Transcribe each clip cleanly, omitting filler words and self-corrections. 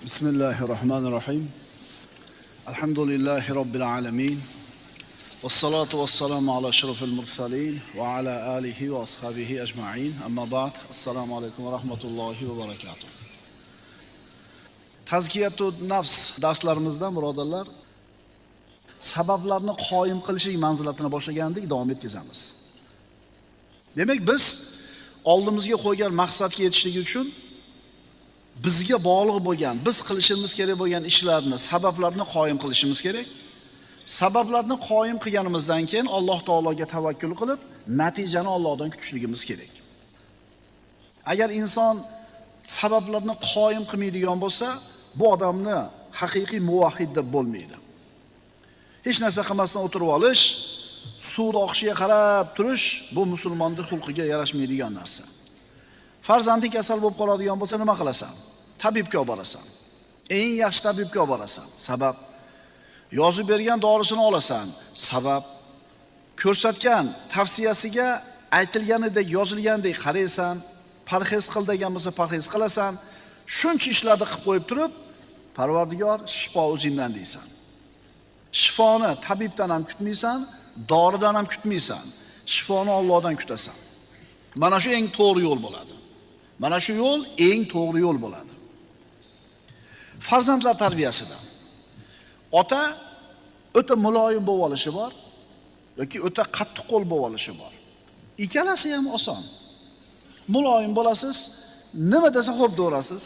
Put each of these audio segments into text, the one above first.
Bismillahirrahmanirrahim. Elhamdülillahi Rabbil alemin. Vessalatu vesselamu ala şerefil mursalin ve ala alihi ve ashabihi ecma'in. Amma ba'd. Esselamu aleyküm ve rahmetullahi ve berekatuhu. Tazkiyatun nafs darslarimizda birodarlar sabablarni qoyim qilishlik manzilatini boshlagandik, davom etkazamiz. Demak, biz oldimizga qo'ygan maqsadga yetishlik uchun bizga bog'liq bo'lgan, biz qilishimiz kerak bo'lgan ishlarni, sabablarni qoyim qilishimiz kerak. Sabablarni qoyim qilganimizdan keyin Alloh taologa tavakkul qilib, natijani Allohdan kutishligimiz kerak. Agar inson sabablarni qoyim qilmaydigan bo'lsa, bu odamni haqiqiy muvahhid deb bo'lmaydi. Hech narsa qilmasdan o'tirib olish, suv oqishiga qarab turish bu musulmonning xulqiga yarashmaydigan narsa. Farzanding kasal bo'lib qoladigan bo'lsa nima qilasan? Tabibga olib borasan. Eng yaxshi tabibga olib borasan. Sabab. Yozib bergan dorisini olasan. Sabab. Ko'rsatgan tavsiyasiga aytilganidek, yozilgandek qaraysan, parhez qil degan bo'lsa parhez qilasan. Shuncha ishlarni qilib qo'yib turib, Parvardigor shifo o'zingdan deysan. Shifoni tabibdan ham kutmaysan, doridan ham kutmaysan. Shifoni Allohdan kutasan. Mana shu eng to'g'ri yo'l bo'ladi. Mana shu yo'l eng to'g'ri yo'l bo'ladi. Farzandlar tarbiyasida ota o'ta muloyim bo'lib olishi bor yoki o'ta qattiqqo'l bo'lib olishi bor. Ikkalasi ham oson. Muloyim bo'lasiz, nima desa xo'p deverasiz.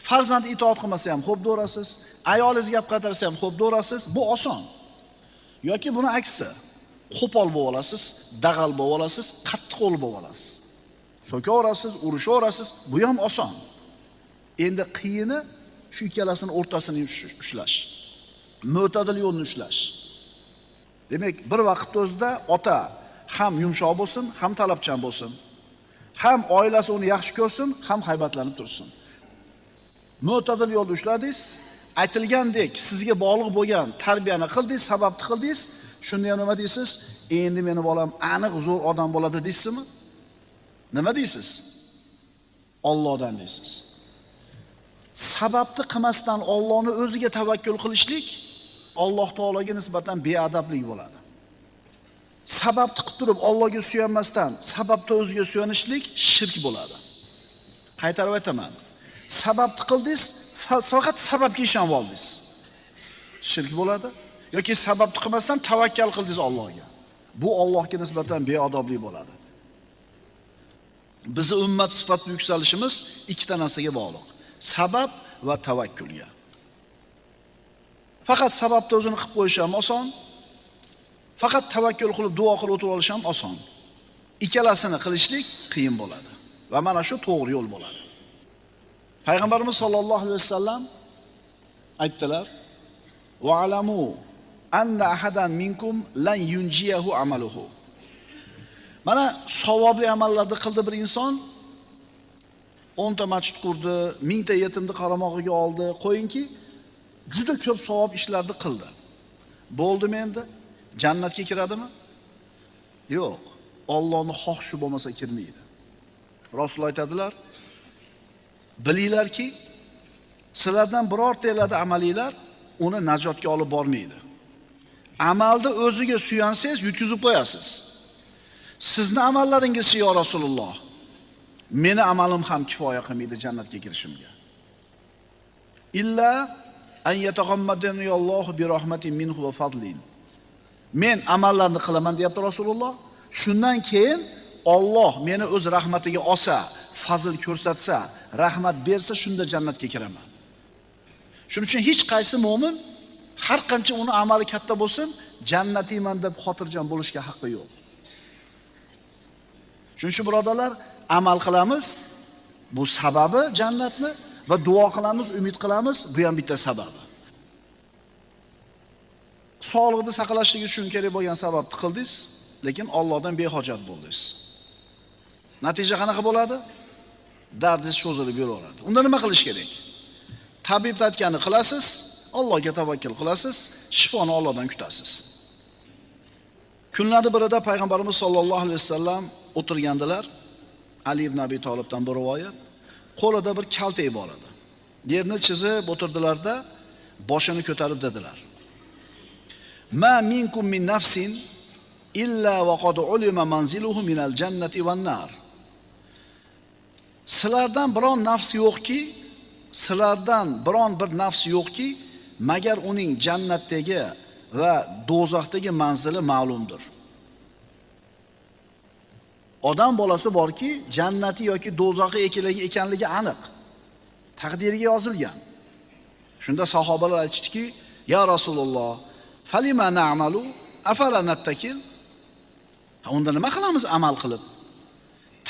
Farzand itoat qilmasa ham xo'p deverasiz, ayolingiz gap qaytarsa ham xo'p deverasiz. Bu oson. Yoki buni aksi, qo'pol bo'lib olasiz, dag'al bo'lib olasiz, qattiqqo'l bo'lib olasiz. So'kaverasiz, urushaverasiz, bu ham oson. Endi qiyini shu ikkalasini o'rtasini ushlash. Mo'tadil yo'lni ushlash. Demak, bir vaqtda o'zida ota ham yumshoq bo'lsin, ham talabchan bo'lsin. Ham oilasi uni yaxshi ko'rsin, ham haybatlanib tursin. Mo'tadil yo'lni ushladingiz, aytilgandek sizga bog'liq bo'lgan tarbiyani qildingiz, sababni qildingiz, shunda ham nima deysiz? Endi meni bolam aniq zo'r odam bo'ladi deysizmi? Nima deysiz? Allohdan deysiz. Sababni qilmasdan Allohni o'ziga tavakkul qilishlik Alloh taologa nisbatan beadablik bo'ladi. Sababni qilib turib Allohga suyanmasdan sababni o'ziga suyanishlik shirk bo'ladi. Qaytarib aytaman. Sababni qildingiz, faqat sababga ishonib oldingiz. Shirk bo'ladi. Yoki sababni qilmasdan tavakkal qildingiz Allohga. Bu Allohga nisbatan beadoblik bo'ladi. Bizi ummat sifatida yuksalishimiz ikkita narsaga bog'liq. Sabab va tavakkulga. Faqat sababni o'zini qilib qo'yish ham oson. Faqat tavakkul qilib duo qilib o'tirib olish ham oson. Ikkalasini qilishlik qiyin bo'ladi va mana shu to'g'ri yo'l bo'ladi. Payg'ambarimiz sollallohu alayhi vasallam aytdilar: "Va alamu anna ahadan minkum lan yunjiyahu amaluhu." Mana savobli amallarni qildi bir inson, 10 ta masjid qurdi, 1000 ta yetimni qaramog'iga oldi, qo'yingki, juda ko'p savob ishlarni qildi. Bo'ldimi endi? Jannatga kiradimi? Yo'q. Allohning xohishi bo'lmasa kirmaydi. Rasul aytadilar: "Bilinglarki, sizlardan birortanglarda amalinglar uni najotga olib bormaydi. Amalda o'ziga suyansangiz yutkizib qo'yasiz. Sizni amallaringiz yo Rasululloh, meni amalim ham kifoya qilmaydi jannatga kirishimga. Illa an yataghammadani Allohu bi rahmatin minhu va fadlin." Men amallarni qilaman deyapti Rasululloh. Shundan keyin Alloh meni o'z rahmatiga olsa, fazl ko'rsatsa, rahmat bersa, shunda jannatga kiraman. Shuning uchun hech qaysi mo'min har qancha uni amali katta bo'lsin, jannatiyman deb xotirjam bo'lishga haqqi yo'q. Shuning uchun birodarlar, amal qilamiz, bu sababi jannatni, va duo qilamiz, umid qilamiz, bu ham bitta sababi. Sog'liqni saqlashlik uchun kerak bo'lgan sababni qildingiz, lekin Allohdan behojat bo'ldingiz. Natija qanaqa bo'ladi? Dardingiz cho'zilib yuraveradi. Unda nima qilish kerak? Tabib aytganini qilasiz, Allohga tavakkul qilasiz, shifoni Allohdan kutasiz. Kunlarning birida Payg'ambarimiz sollallohu alayhi vasallam o'tirgandilar. Ali ibn Abi Tolibdan bir rivoyat. Qo'lida bir kaltak bor edi. Yerni chizib o'tirdilarda boshini ko'tarib dedilar: Ma minkum min nafsin illa va qad ulima manziluhu minal jannati wan nar. Sizlardan biron nafs yo'qki, sizlardan biron bir nafs yo'qki, magar uning jannatdagi va do'zaxdagi manzili ma'lumdir. Odam bolasi borki, jannati yoki do'zaxi ekanligi aniq. Taqdiriga yozilgan. Shunda sahobalar aytishdiki: "Ya Rasululloh, falima na'malu afala nattakil?" Unda nima qilamiz amal qilib?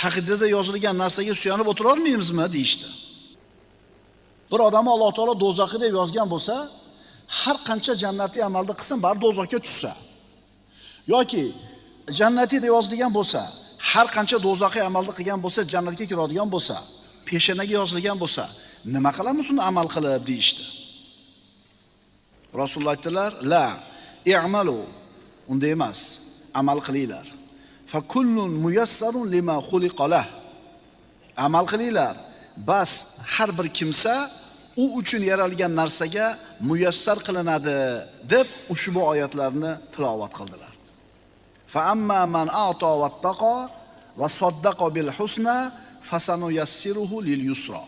Taqdirda yozilgan narsaga suyanib o'tira olmaymizmi deyishdi. Bir odamni Alloh taolo do'zaxi deb yozgan bo'lsa, har qancha jannatiy amalda qilsin, bari do'zaxga tushsa. Yoki jannatiy deb yozilgan bo'lsa, har qancha do'zaxiy amalda qilgan bo'lsa, jannatga kiradigan bo'lsa, peshonaga yozilgan bo'lsa, nima qilamiz uni amal qilib deyishdi. Rasululloh aytdilar: "La i'malu." Unda emas, amal qilinglar. Fa kullun muyassarun lima xuliqa lah. Amal qilinglar. Bas har bir kimsa u uchun yaralgan narsaga muyassar qilinadi deb ushbu oyatlarni tilovat qildilar. Fa amma man a'ta wattaqa va saddaqa bil husna fasanuyassiruhu lil yusra.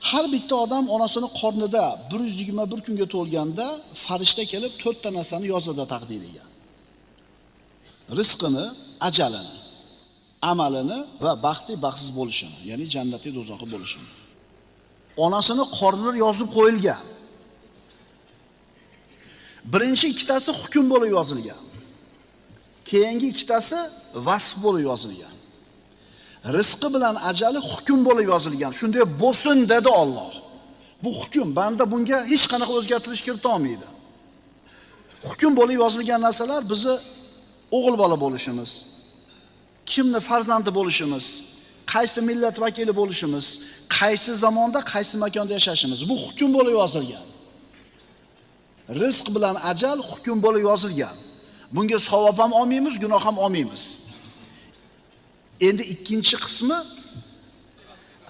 Har bitta odam onasini qornida 121 kunga to'lganda farishta kelib 4 ta narsani yozadi taqdiriga. Rizqini, ajalini, amalini va baxtli baxtsiz bo'lishini, ya'ni jannatli do'zaxi bo'lishini. Onasini qornida yozib qo'yilgan. Birinchi ikkitasi hukm bo'lib yozilgan. Keyingi ikkitasi vasf bo'lib yozilgan. Rizqi bilan ajali hukm bo'lib yozilgan. Shunday bo'lsin dedi Alloh. Bu hukm, banda bunga hech qanaqa o'zgartirish kirita olmaydi. Hukm bo'lib yozilgan narsalar bizni o'g'il bola bo'lishimiz, kimni farzandi bo'lishimiz, qaysi millat vakili bo'lishimiz, qaysi zamonda, qaysi makonda yashashimiz, bu hukm bo'lib yozilgan. Rizq bilan ajal hukm bo'lib yozilgan. Bunga savob ham olmaymiz, gunoh ham olmaymiz. Endi ikkinchi qismi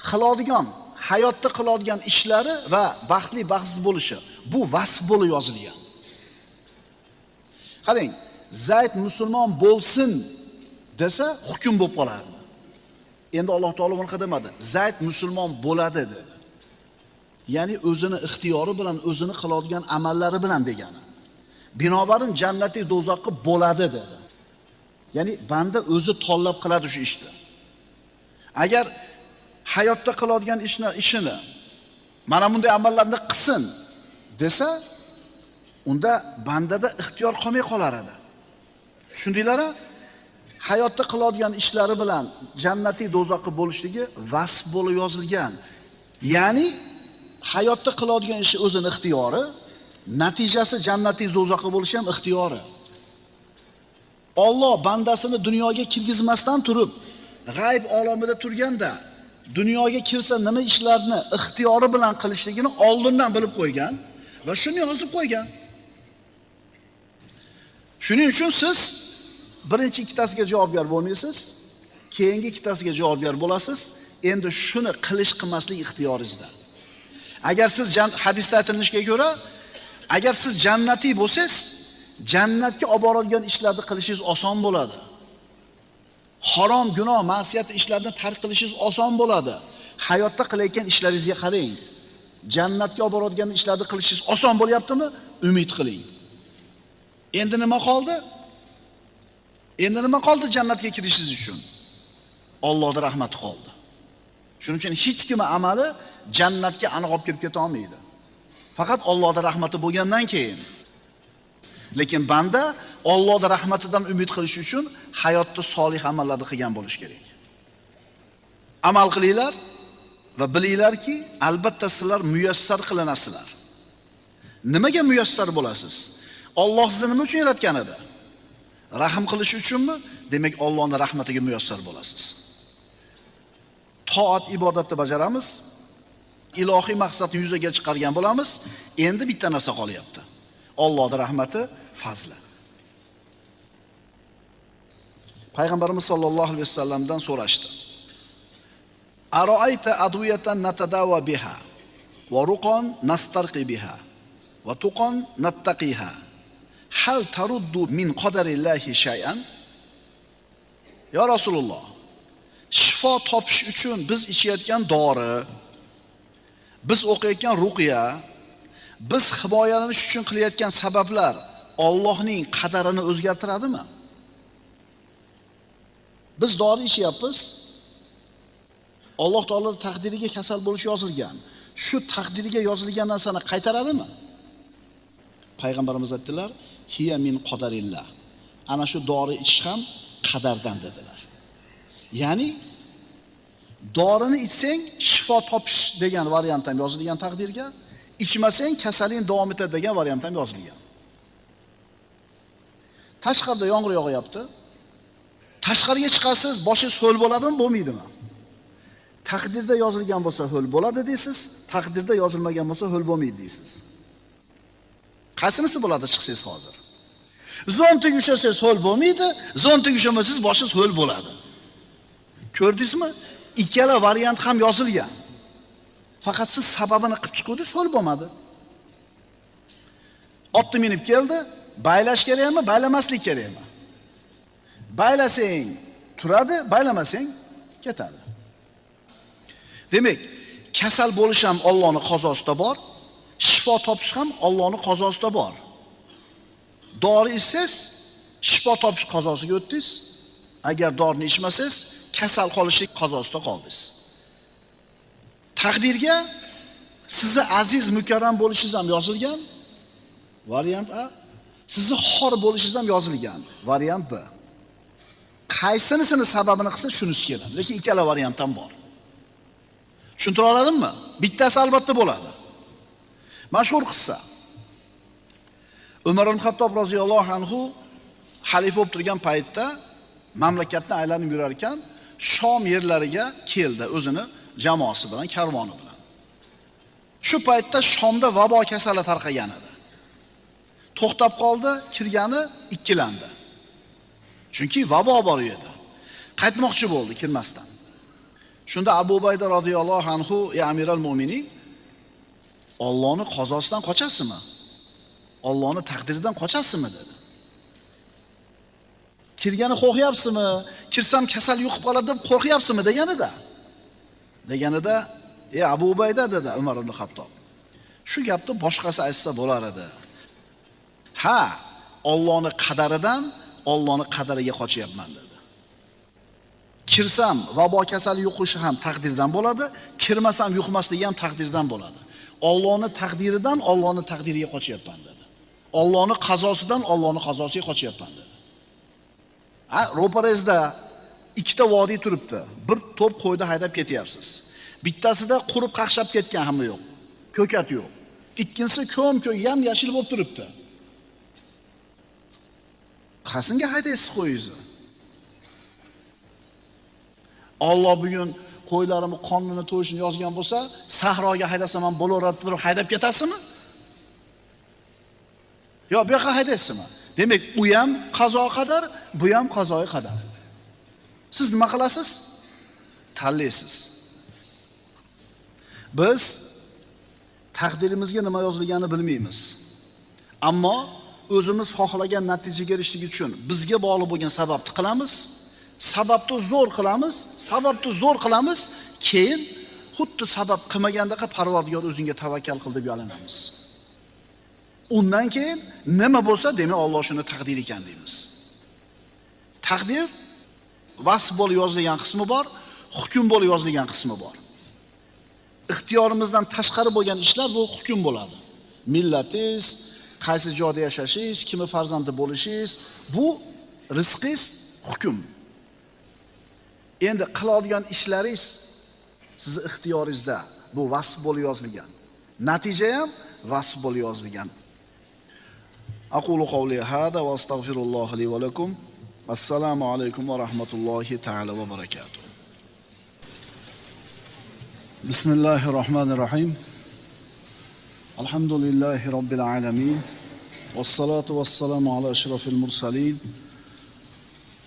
qiladigan, hayotda qiladigan ishlari va baxtli baxtsiz bo'lishi. Bu vasf bo'lib yozilgan. Qarang, Zayd musulmon bo'lsin desa hukm bo'lib qolardi. Endi Alloh taolo bunaqa demadi. Zayd musulmon bo'ladi dedi. Ya'ni o'zini ixtiyori bilan, o'zini qiladigan amallari bilan degani. Binobarin jannati do'zaxga bo'ladi dedi. Ya'ni banda o'zi tanlab qiladi shu ishni. Agar hayotda qiladigan ishini mana bunday amallarni qilsin desa, unda bandada ixtiyor qolmay qolar edi. Tushundinglar-a? Hayotda qiladigan ishlari bilan jannati do'zaxga bo'lishligi vasf bo'lib yozilgan. Ya'ni hayotda qiladigan ishi o'zini ixtiyori, natijasi jannati do'zaxga bo'lishi ham ixtiyori. Alloh bandasini dunyoga kirgizmasdan turib, g'ayb olamida turganda dunyoga kirsa nima ishlarni ixtiyori bilan qilishligini oldindan bilib qo'ygan va shuni yozib qo'ygan. Shuning uchun siz birinchi ikkitasiga javobgar bo'lmaysiz, keyingi ikkitasiga javobgar bo'lasiz. Endi shuni qilish qilmaslik ixtiyoringizda. Agar siz hadisda aytilishiga ko'ra, agar siz jannatiy bo'lsangiz, jannatga olib boradigan ishlarni qilishingiz oson bo'ladi. Harom, gunoh, ma'siyat ishlarni tark qilishingiz oson bo'ladi. Hayotda qilayotgan ishlaringizga qarang. Jannatga olib boradigan ishlarni qilishingiz oson bo'lyaptimi? Umid qiling. Endi nima qoldi? Endi nima qoldi jannatga kirishingiz uchun? Allohning rahmati qoldi. Shuning uchun hech kim amali jannatga aniq olib kirib keta olmaydi. Faqat Allohning rahmati bo'lgandan keyin. Lekin banda Allohning rahmatidan umid qilish uchun hayotda solih amallarni qilgan bo'lish kerak. Amal qilinglar va bilinglarki, albatta sizlar muyassar qilinasizlar. Nimaga muyassar bo'lasiz? Alloh sizni nima uchun yaratgan edi? Rahm qilish uchunmi? Demak, Allohning rahmatiga muyassar bo'lasiz. Toat ibodatni bajaramiz, ilohiy maqsadni yuzaga chiqargan bo'lamiz. Endi bitta narsa qolyapti. Allohning rahmati, fazli. Payg'ambarimiz sollallohu alayhi vasallamdan so'rashdi. Aroayta adwiyatan natadawa biha. Va ruqon nastarqi biha va tuqon nattaqiha. Hal taruddu min qadarillahi shay'an? Ya Rasululloh, shifo topish uchun biz ichayotgan dori, biz o'qiyotgan ruqya, biz himoyalanish uchun qilayotgan sabablar Allohning qadarini o'zgartiradimi? Biz dori ichyapmiz. Alloh taolo taqdiriga kasal bo'lish yozilgan. Shu taqdiriga yozilgan narsani qaytaradimi? Payg'ambarimiz aytdilar, hiya min qadarillah. Ana shu dori ichish ham qadardan dedilar. Ya'ni dorini ichsang shifo topish degan variant ham yozilgan taqdirga, ichmasang kasallik davom etadi degan variant ham yozilgan. Tashqarida yomg'ir yog'yapti. Tashqariga chiqasiz, boshingiz ho'l bo'ladimi, bo'lmaydimi? Taqdirda yozilgan bo'lsa ho'l bo'ladi deysiz, taqdirda yozilmagan bo'lsa ho'l bo'lmaydi deysiz. Qaysinisi bo'ladi chiqsangiz hozir? Zontik ushlasangiz ho'l bo'lmaydi, zontik ushlamasangiz boshingiz ho'l bo'ladi. Ko'rdingizmi? Ikkala variant ham yozilgan. Faqat siz sababini qilib chiqdingiz, ho'l bo'lmadi. Otni minib keldi, baylash kerakmi, baylamaslik kerakmi? Baylasang turadi, baylamasang ketadi. Demak, kasal bo'lish ham Allohning qazosida bor, shifo topish ham Allohning qazosida bor. Dori ichsangiz shifo topish qazosiga o'tdingiz, agar dorini ichmasangiz kasal qolishlik qazosida qoldingiz. Taqdirga sizni aziz mukarram bo'lishingiz ham yozilgan, variant A. Sizni xor bo'lishingiz ham yozilgan, variant B. Qaysinisini sababini qilsa shunisi keladi, lekin ikkala variant ham bor. Tushuntira oladimmi? Bittasi albatta bo'ladi. Mashhur qissa. Umar ibn Xattob roziyallohu anhu xalifa bo'lib turgan paytda mamlakatni aylanib yurar ekan, Shom yerlariga keldi o'zini jamoasi bilan, karvoni bilan. Shu paytda Shomda vabo kasali tarqagan edi. To'xtab qoldi, kirgani ikkilandi. Chunki vabo bor edi. Qaytmoqchi bo'ldi kirmasdan. Shunda Abu Bayda roziyallohu anhu, "Ya amiral mu'minin, Allohning qazosidan qochasizmi? Allohning taqdiridan qochasizmi?" dedi. Kirgani qo'rqyapsizmi? Kirsam kasal yuqib qoladi deb qo'rqyapsizmi deganida. Deganida, "Ey Abu Bayda" dedi Umar ibn Xattob. Shu gapni boshqasi aytsa bo'lar edi. Ha, Allohning qadaridan Allohning qadariga qochyapman dedi. Kirsam vabo kasali yuqishi ham taqdirdan bo'ladi, kirmasam yuqmasligi ham taqdirdan bo'ladi. Allohning taqdiridan Allohning taqdiriga qochyapman dedi. Allohning qazosidan Allohning qazosiga qochyapman dedi. Ha, ro'parangizda ikkita vodiy turibdi. Bir to'p qo'yni haydab ketyapsiz. Bittasida qurib qaqshab ketgan hamma yo'q. Ko'kat yo'q. Ikkinchisi ko'm-ko'k yam-yashil bo'lib turibdi. Qaysinga haydaysiz qo'yingizni? Alloh bugun qo'ylarimni qonini to'yishini yozgan bo'lsa, sahroga haydasam ham bo'laveradi deb haydab ketasizmi? Yo, bu yoqqa haydaysizmi? Demak, u ham qazo qadar, bu ham qazoi qadar. Siz nima qilasiz? Tanlaysiz. Biz taqdirimizga nima yozilganini bilmaymiz. Ammo o'zimiz xohlagan natijaga erishishlik uchun bizga bog'liq bo'lgan sababni qilamiz. Sababni zo'r qilamiz, sababni zo'r qilamiz, keyin xuddi sabab qilmagandaqa Parvardigor o'zingga tavakkal qil deb yalinamiz. Undan keyin nima bo'lsa, demak Alloh shuni taqdir ekan deymiz. Taqdir vasf bo'lib yozilgan qismi bor, hukm bo'lib yozilgan qismi bor. Ixtiyorimizdan tashqari bo'lgan ishlar bu hukm bo'ladi. Millatingiz, qaysi joyda yashashingiz, kimni farzandi bo'lishingiz, bu rizqingiz hukm. Endi qiladigan ishlaringiz sizni ixtiyoringizda, bu vasf bo'lib yozilgan. Natija ham vasf bo'lib yozilgan. Aqulu qawli hada va astagfirulloh li va lakum. Assalomu alaykum va rahmatullohi ta'ala va barakatuh. Bismillahirrohmanirrohim. Alhamdulillahi robbil alamin. Vassalatu vassalamu ala ashrafil mursalin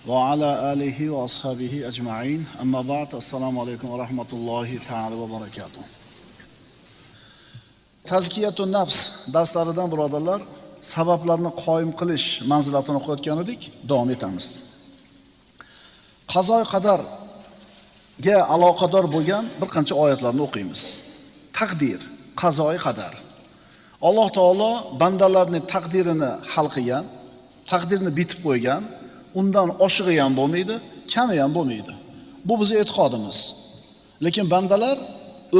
va ala alihi va ashabihi ajma'in. Amma ba'd. Assalomu alaykum va rahmatullohi ta'ala va barakatuh. Tazkiyatun nafs darslaridan birodarlar, sabablarni qoyim qilish manzilatini o'qiyotgan edik, davom etamiz. Qazo qadarga aloqador bo'lgan bir qancha oyatlarni o'qiymiz. Taqdir, qazoi qadar. Alloh taolo bandalarning taqdirini hal qilgan, taqdirni bitib qo'ygan, undan oshig'i ham bo'lmaydi, kami ham bo'lmaydi. Bu bizning e'tiqodimiz. Lekin bandalar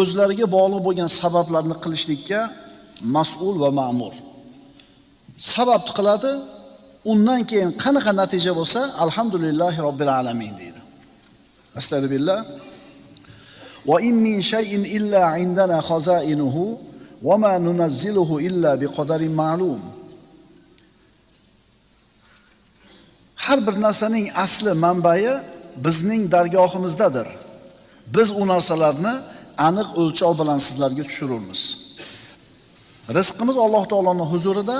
o'zlariga bog'liq bo'lgan sabablarni qilishlikka mas'ul va ma'mur. Sababni qiladi, undan keyin qanaqa natija bo'lsa, alhamdulillahi robbil alamin deydi. Astagfirullah. Va in min shay'in illa indana khaza'inuhu va ma nunazziluhu illa biqadarin ma'lum. Har bir narsaning asli manbai bizning dargohimizdadir. Biz u narsalarni aniq o'lchov bilan sizlarga tushiramiz. Rizqimiz Alloh taoloning huzurida,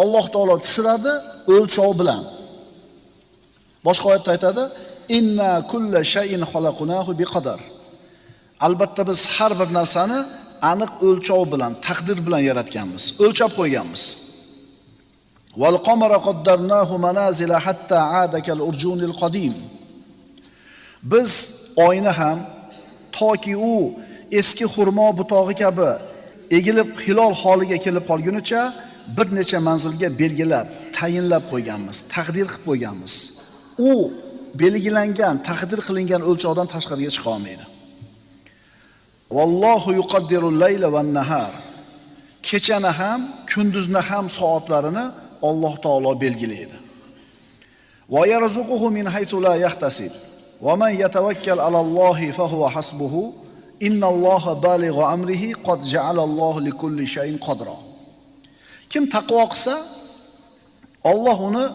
Alloh taolo tushiradi o'lchov bilan. Boshqa oyatda aytadi: "Inna kulla shay'in xalaqnahu biqadar." Albatta biz har bir narsani aniq o'lchov bilan, taqdir bilan yaratganmiz, o'lchab qo'yganmiz. Wal qamara qaddarnahu manazila hatta aada kal urjunil qadim. Biz oyni ham toki u eski xurmo butog'i kabi egilib hilol holiga kelib qolgunicha bir necha manzilga belgilab, tayinlab qo'yganmiz, taqdir qilib qo'yganmiz. U belgilangan, taqdir qilingan o'lchovdan tashqariga chiqa olmaydi. Vallohu yuqaddirul layla van nahar. Kechani ham, kunduzni ham soatlarini Alloh taolo belgilaydi. Va yarzuquhu min haythu la yahtasib. Va man yatawakkal alallohi fa huwa hasbuhu. Innalloha balig'u amrihi qad ja'alallohu likulli shay'in qadra. Kim taqvo qilsa, Alloh uni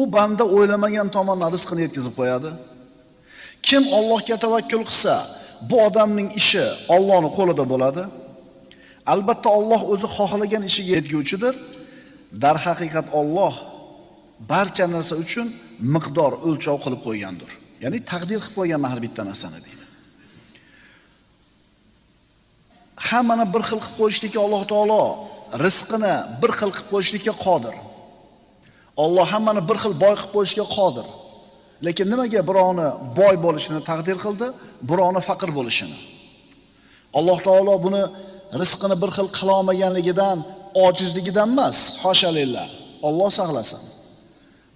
u banda o'ylamagan tomondan rizqini yetkazib qo'yadi. Kim Allohga tavakkul qilsa, bu odamning ishi Allohning qo'lida bo'ladi. Albatta Alloh o'zi xohlagan ishiga yetguvchidir. Darhaqiqat Alloh barcha narsa uchun miqdor o'lchov qilib qo'ygandir. Ya'ni taqdir qilib qo'ygan har bitta narsani deydi. Hammani bir xil qilib qo'yishlikka Alloh taolo rizqini bir xil qilib qo'yishlikka qodir. Alloh hammani bir xil boy qilib qo'yishga qodir. Lekin nimaga birovni boy bo'lishini taqdir qildi, birovni faqir bo'lishini? Alloh taolo buni rizqini bir xil qila olmaganligidan, ojizligidan emas, hosha lillah. Alloh saqlasin.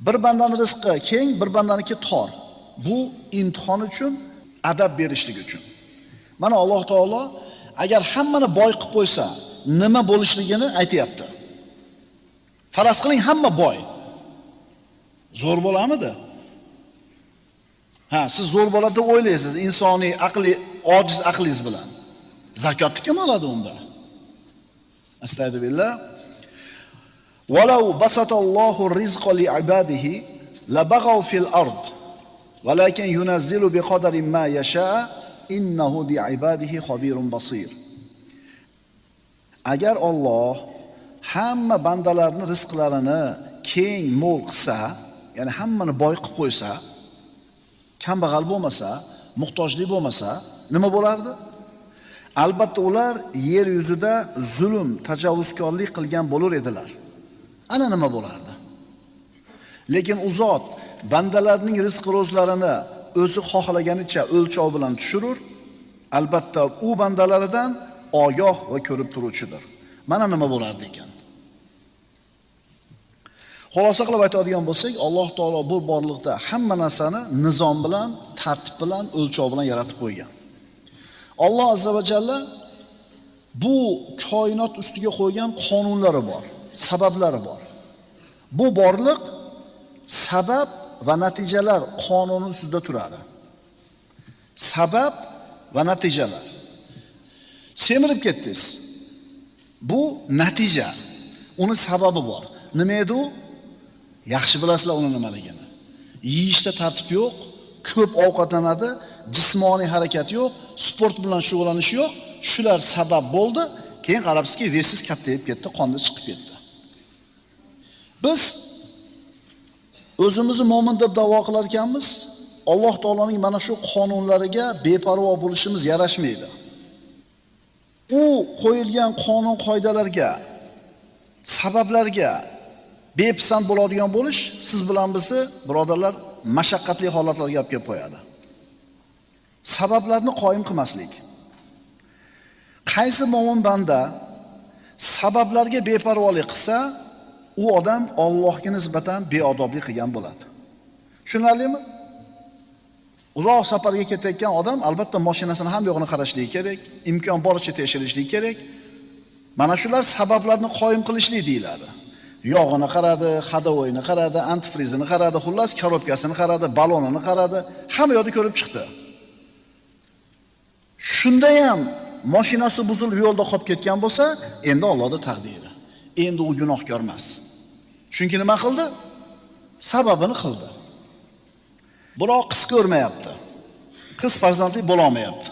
Bir bandaning rizqi keng, bir bandaniki tor. Bu imtihon uchun, adab berishlik uchun. Mana Alloh taolo agar hammani boy qilib qo'ysa, nima bo'lishligini aytayapti. Faraz qiling, hamma boy. Zo'r bo'lamidi? Ha, siz zo'r bo'ladi deb o'ylaysiz, insoniy aqli, ojiz aqlingiz bilan. Zakotni kim oladi unda? Astagfirullah. Walau basatallohu rizqa liibadihi labaghaw fil ard, walakin yunazzilu biqadarin ma yasha innahu biibadihi xabirun basir. Agar Alloh hamma bandalarning rizqlarini keng mo'l qilsa, ya'ni hammani boy qilib qo'ysa, kambag'al bo'lmasa, muhtojlik bo'lmasa, nima bo'lardi? Albatta ular yer yuzida zulm, tajovuzkorlik qilgan bo'lar edilar. Ana nima bo'lardi? Lekin u zot bandalarning rizq ro'zlarini o'zi xohlaganicha o'lchov bilan tushirur. Albatta u bandalaridan ogoh va ko'rib turuvchidir. Mana nima bo'lardi ekan? Xulosa qilib aytadigan bo'lsak, Alloh taolo bu borliqda hamma narsani nizom bilan, tartib bilan, o'lchov bilan yaratib qo'ygan. Alloh azza va jalla bu koinot ustiga qo'ygan qonunlari bor, sabablari bor. Bu borliq sabab va natijalar qonuni ustida turadi. Sabab va natijalar. Semirib ketdingiz. Bu natija. Uni sababi bor. Nima edi u? Yaxshi bilasizlar uni nimaligini. Yeyishda tartib yo'q, ko'p ovqatlanadi, jismoniy harakat yo'q, sport bilan shug'ullanish yo'q. Shular sabab bo'ldi. Keyin qarabsizki, vesingiz kattayib ketdi, qonda chiqib ketdi. Biz o'zimizni mo'min deb da'vo qilar ekanmiz, Alloh taoloning mana shu qonunlariga beparvo bo'lishimiz yarashmaydi. U qo'yilgan qonun qoidalarga, sabablarga bepisand bo'ladigan bo'lish siz bilan bizni, birodarlar, mashaqqatli holatlarga olib kelib qo'yadi. Sabablarni qoyim qilmaslik. Qaysi mo'min banda sabablarga beparvolik qilsa, u odam Allohga nisbatan beodoblik qilgan bo'ladi. Tushunarlimi? Uzoq safarga ketayotgan odam albatta mashinasini ham yo'g'ini qarashligi kerak, imkon boricha tekshirishligi kerak. Mana shular sabablarni qoyim qilishlik deyiladi. Yog'ini qaradi, ходовойini qaradi, antifrizini qaradi, xullas korobkasini qaradi, balonini qaradi, hamma yoqni ko'rib chiqdi. Shunda ham mashinasi buzilib yo'lda qolib ketgan bo'lsa, endi Allohning taqdiri. Endi u gunohkor emas. Chunki nima qildi? Sababini qildi. Biroq qiz ko'rmayapti. Qiz farzandli bo'la olmayapti.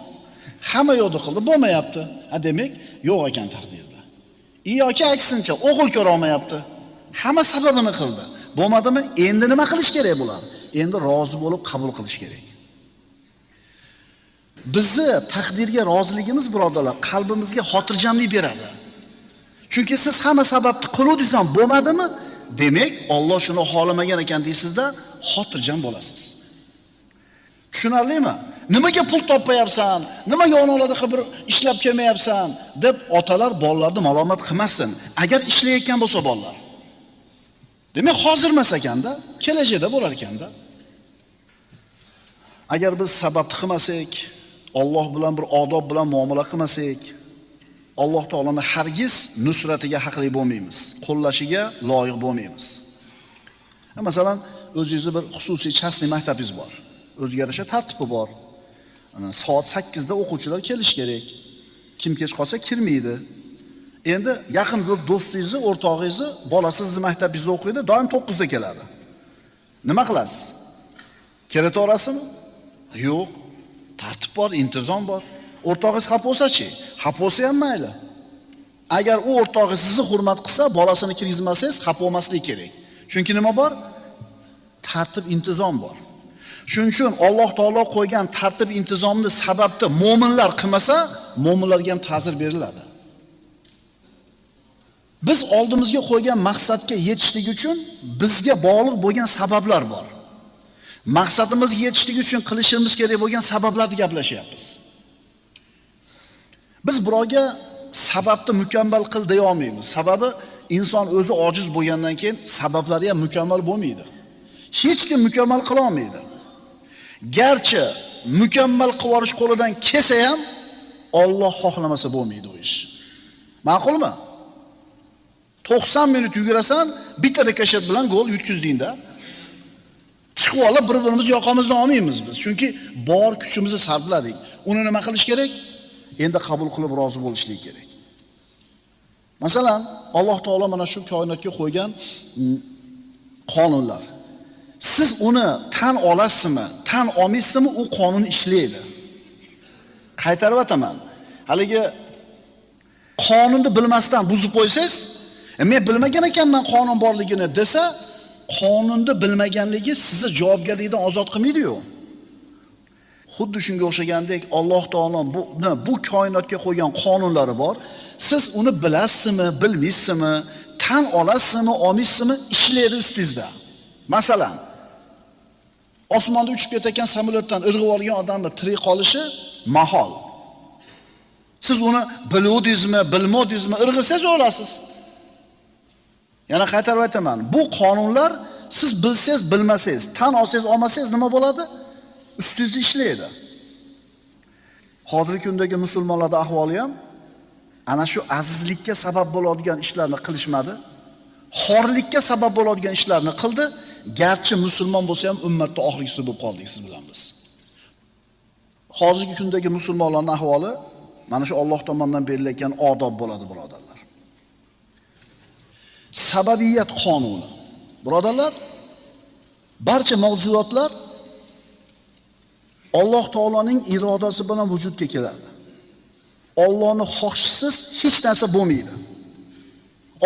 Hamma yo'lda qildi, bo'lmayapti. Ha, demak, yo'q ekan taqdirda. Yoki aksincha o'g'il ko'ra olmayapti. Hamma sababini qildi. Bo'lmadimi? Endi nima qilish kerak bular? Endi rozi bo'lib qabul qilish kerak. Bizni taqdirga roziligimiz, birodarlar, qalbimizga xotirjamlik beradi. Chunki siz hamma sababni qiluvdingiz ham bo'lmadimi? Demak, Alloh shuni xohlamagan ekan deysizda, xotirjam bo'lasiz. Tushunarlimi? Nimaga pul topmayapsan? Nimaga onalarga bir ishlab kelmayapsan deb otalar bolalarni malomat qilmasin. Agar ishlayotgan bo'lsa bolalar. Demak, hozir emas ekanda, kelajakda bo'lar ekanda. Agar biz sababni qilmasak, Alloh bilan bir odob bilan muomala qilmasak, Alloh taoloning hargiz nusratiga haqli bo'lmaymiz, qo'llashiga loyiq bo'lmaymiz. Masalan, o'zingizni bir xususiy частный maktabingiz bor. O'ziga yarasha tartibi bor. Soat 8 da o'quvchilar kelish kerak. Kim kech qolsa kirmaydi. Endi yaqin bir do'stingizni, o'rtog'ingizni bolasi sizni maktabingizda o'qiydi, doim 9 da keladi. Nima qilasiz? Kelitaverasizmi? Yo'q. Tartib bor, intizom bor. O'rtog'ingiz xafa bo'lsa-chi? Xafa bo'lsa ham mayli. Agar u o'rtog'ingiz sizni hurmat qilsa, bolasini kirgizmasangiz xafa bo'lmaslik kerak. Chunki nima bor? Tartib, intizom bor. Shuning uchun Alloh taolo qo'ygan tartib intizomni sababni mo'minlar qilmasa, mo'minlarga ham ta'zir beriladi. Biz oldimizga qo'ygan maqsadga yetishlik uchun bizga bog'liq bo'lgan sabablar bor. Maqsadimizga yetishlik uchun qilishimiz kerak bo'lgan sabablarni gaplashyapmiz. Biz birovga sababni mukammal qil deya olmaymiz. Sababi inson o'zi ojiz bo'lgandan keyin sabablari ham mukammal bo'lmaydi. Hech kim mukammal qila olmaydi. Garchi mukammal qilib yuborish qo'lidan kelsa ham Alloh xohlamasa bo'lmaydi u ish. Ma'qulmi? 90 minut yugurasan, bitta rikoshet bilan gol yutkazding-da. Chiqib olib bir-birimiz yoqamizdan olmaymiz biz. Chunki bor kuchimizni sarfladik. Uni nima qilish kerak? Endi qabul qilib rozi bo'lishlik kerak. Masalan, Alloh taolo mana shu koinotga qo'ygan qonunlar. Siz uni tan olasizmi, tan olmaysizmi, u qonun ishlaydi. Qaytarib aytaman. Haligi qonunni bilmasdan buzib qo'ysangiz, men bilmagan ekanman qonun borligini desa, qonunni bilmaganligi sizni javobgarlikdan ozod qilmaydi-yu. Xuddi shunga o'xshagandek Alloh taolo bu koinotga qo'ygan qonunlari bor. Siz uni bilasizmi, bilmaysizmi, tan olasizmi, olmaysizmi, ishlaydi ustingizda. Masalan, osmonda uchib ketayotgan samolyotdan irg'ib olgan odamni tirik qolishi mahol. Siz uni biluvdingizmi, bilmadingizmi, irg'isangiz o'lasiz. Yana qaytarib aytaman, bu qonunlar siz bilsangiz, bilmasangiz, tan olsangiz, olmasangiz nima bo'ladi? Ustingizda ishlaydi. Hozirgi kundagi musulmonlarda ahvoli ham ana shu azizlikka sabab bo'ladigan ishlarni qilishmadi. Xorlikka sabab bo'ladigan ishlarni qildi. Garchi musulmon bo'lsa ham ummatda oxirgisi bo'lib qoldik siz bilan biz. Hozirgi kundagi musulmonlarning ahvoli mana shu Alloh tomonidan berilayotgan odob bo'ladi, birodarlar. Sababiyat qonuni. Birodarlar, barcha mavjudotlar Alloh taoloning irodasi bilan vujudga keladi. Allohning xohishisiz hech narsa bo'lmaydi.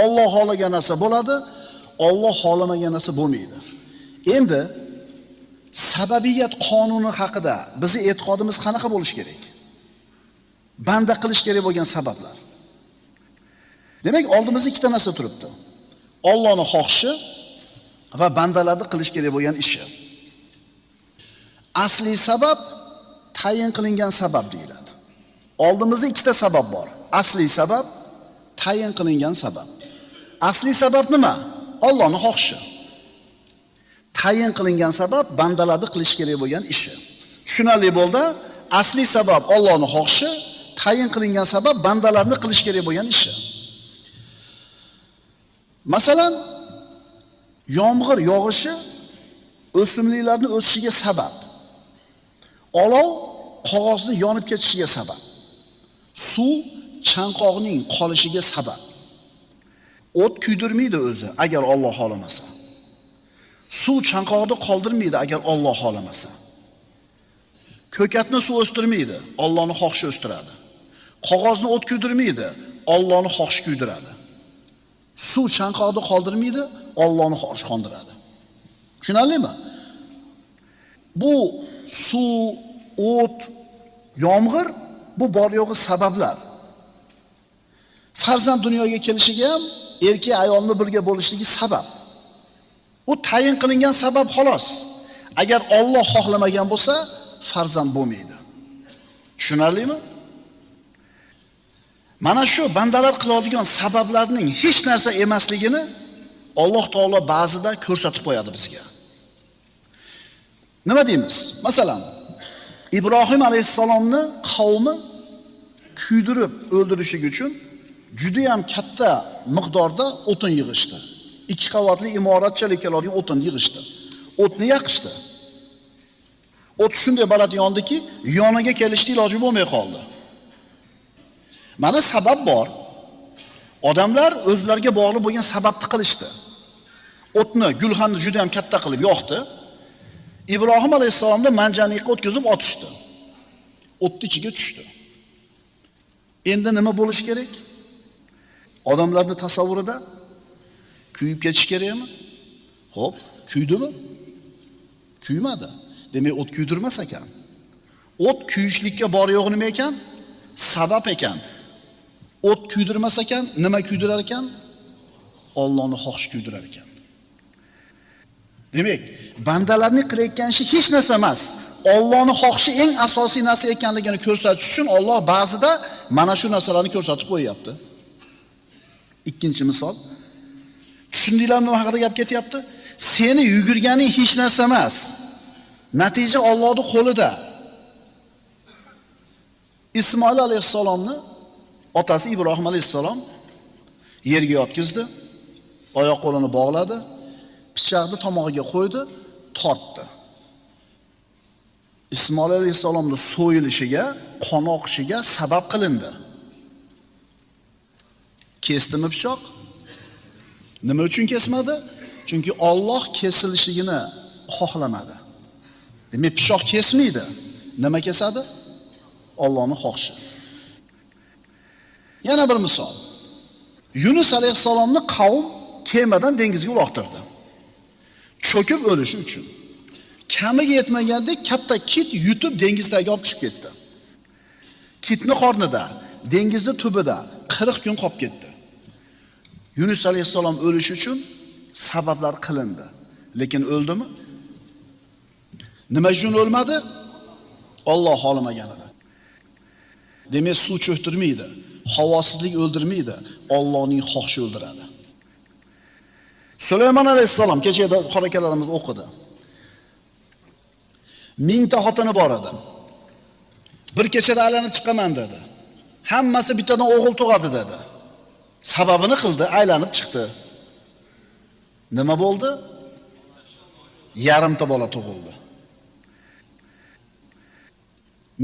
Alloh xohlagan narsa bo'ladi, Alloh xohlamagan narsa bo'lmaydi. Endi sababiyat qonuni haqida bizning e'tiqodimiz qanaqa bo'lishi kerak? Banda qilish kerak bo'lgan sabablar. Demak, oldimizda ikkita narsa turibdi. Allohning xohishi va bandalarni qilish kerak bo'lgan ishi. Asli sabab tayin qilingan sabab deyiladi. Oldimizda ikkita sabab bor. Asli sabab, tayin qilingan sabab. Asli sabab nima? Allohning xohishi. Tayin qilingan sabab bandalarni qilish kerak bo'lgan ishi. Tushunarli bo'ldi? Asli sabab Allohning xohishi, tayin qilingan sabab bandalarni qilish kerak bo'lgan ishi. Masalan, yomg'ir yog'ishi o'simliklarning o'sishiga sabab. Olov qog'ozni yonib ketishiga sabab. Suv chanqoqning qolishiga sabab. O't kuydirmaydi o'zi agar Alloh xohlamasa. Suv chanqoqni qoldirmaydi agar Alloh xohlamasa. Ko'katni suv o'stirmaydi, Allohning xohishi o'stiradi. Qog'ozni o't kuydirmaydi, Allohning xohishi kuydiradi. Suv chanqoqni qoldirmaydi, Allohning xohishi qondiradi. Tushunarlimi? Bu suv, o't, yomg'ir bu bor yo'g'i sabablar. Farzand dunyoga kelishiga ham erkak ayolni birga bo'lishligi sabab. U tayin qilingan sabab xolos. Agar Alloh xohlamagan bo'lsa, farzand bo'lmaydi. Tushunarlimi? Mana shu bandalar qiladigan sabablarning hech narsa emasligini Alloh taolo ba'zida ko'rsatib qo'yadi bizga. Nima deymiz? Masalan, Ibrohim alayhissalomni qavmi kuydirib o'ldirishlik uchun juda ham katta miqdorda o'tin yig'ishdi. 2 qavatli imoratchalik keladigan o'tin yig'ishdi. O'tni yaqishdi. O't shunday baland yondiki, yoniga kelishdi iloji bo'lmay qoldi. Mana sabab bor. Odamlar o'zlariga bog'liq bo'lgan sababni qilishdi. O'tni, gulxanni juda ham katta qilib yoqdi. Ibrohim alayhissalomni manjaniqqa o'tkazib otishdi. O'tni ichiga tushdi. Endi nima bo'lishi kerak? Odamlarning tasavvurida kuyib ketish kerakmi? Xo'p, kuydimi? Kuymadi. Demak, o't kuydirmas ekan. O't kuyishlikka bor yo'q nima ekan? Sabab ekan. O't kuydirmas ekan, nima kuydirar ekan? Allohning xohishi kuydirar ekan. Demak, bandalarning qilayotgan ishi hech narsa emas. Allohning xohishi eng asosiy narsa ekanligini ko'rsatish uchun Alloh ba'zida mana shu narsalarni ko'rsatib qo'yapti. Ikkinchi misol. Tushundinglarmi nima haqida gap ketyapti? Seni yugurganing hech narsa emas. Natija Allohning qo'lida. Ismoil alayhissalomni otasi Ibrohim alayhissalom yerga yotqizdi, oyoq qo'lini bog'ladi, pichoqni tomog'iga qo'ydi, tortdi. Ismoil alayhissalomning so'yilishiga, qon oqishiga sabab qilindi. Kesdimi pichoq? Nima uchun kesmadi? Chunki Alloh kesilishligini xohlamadi. Demak, pichoq kesmaydi. Nima kesadi? Allohning xohishi. Yana bir misol. Yunus alayhissalomni qavm kemadan dengizga uloqtirdi. Cho'kib o'lishi uchun. Kamiga yetmaganda katta kit yutib dengiz tagiga olib tushib ketdi. Kitni qornida, dengizni tubida 40 kun qolib ketdi. Yunus alayhissalom o'lishi uchun sabablar qilindi. Lekin o'ldimi? Nima uchun o'lmadi? Alloh xohlamagan edi. Demak, suv cho'ktirmaydi, havosizlik o'ldirmaydi, Allohning xohishi o'ldiradi. Sulaymon alayhissalom kecha xorakalarimiz o'qidi. 1000 ta xotini bor edi. Bir kechada aylanib chiqaman dedi. Hammasi bittadan o'g'il tug'adi dedi. Sababini qildi, aylanib chiqdi. Nima bo'ldi? Yarimta bola tug'ildi.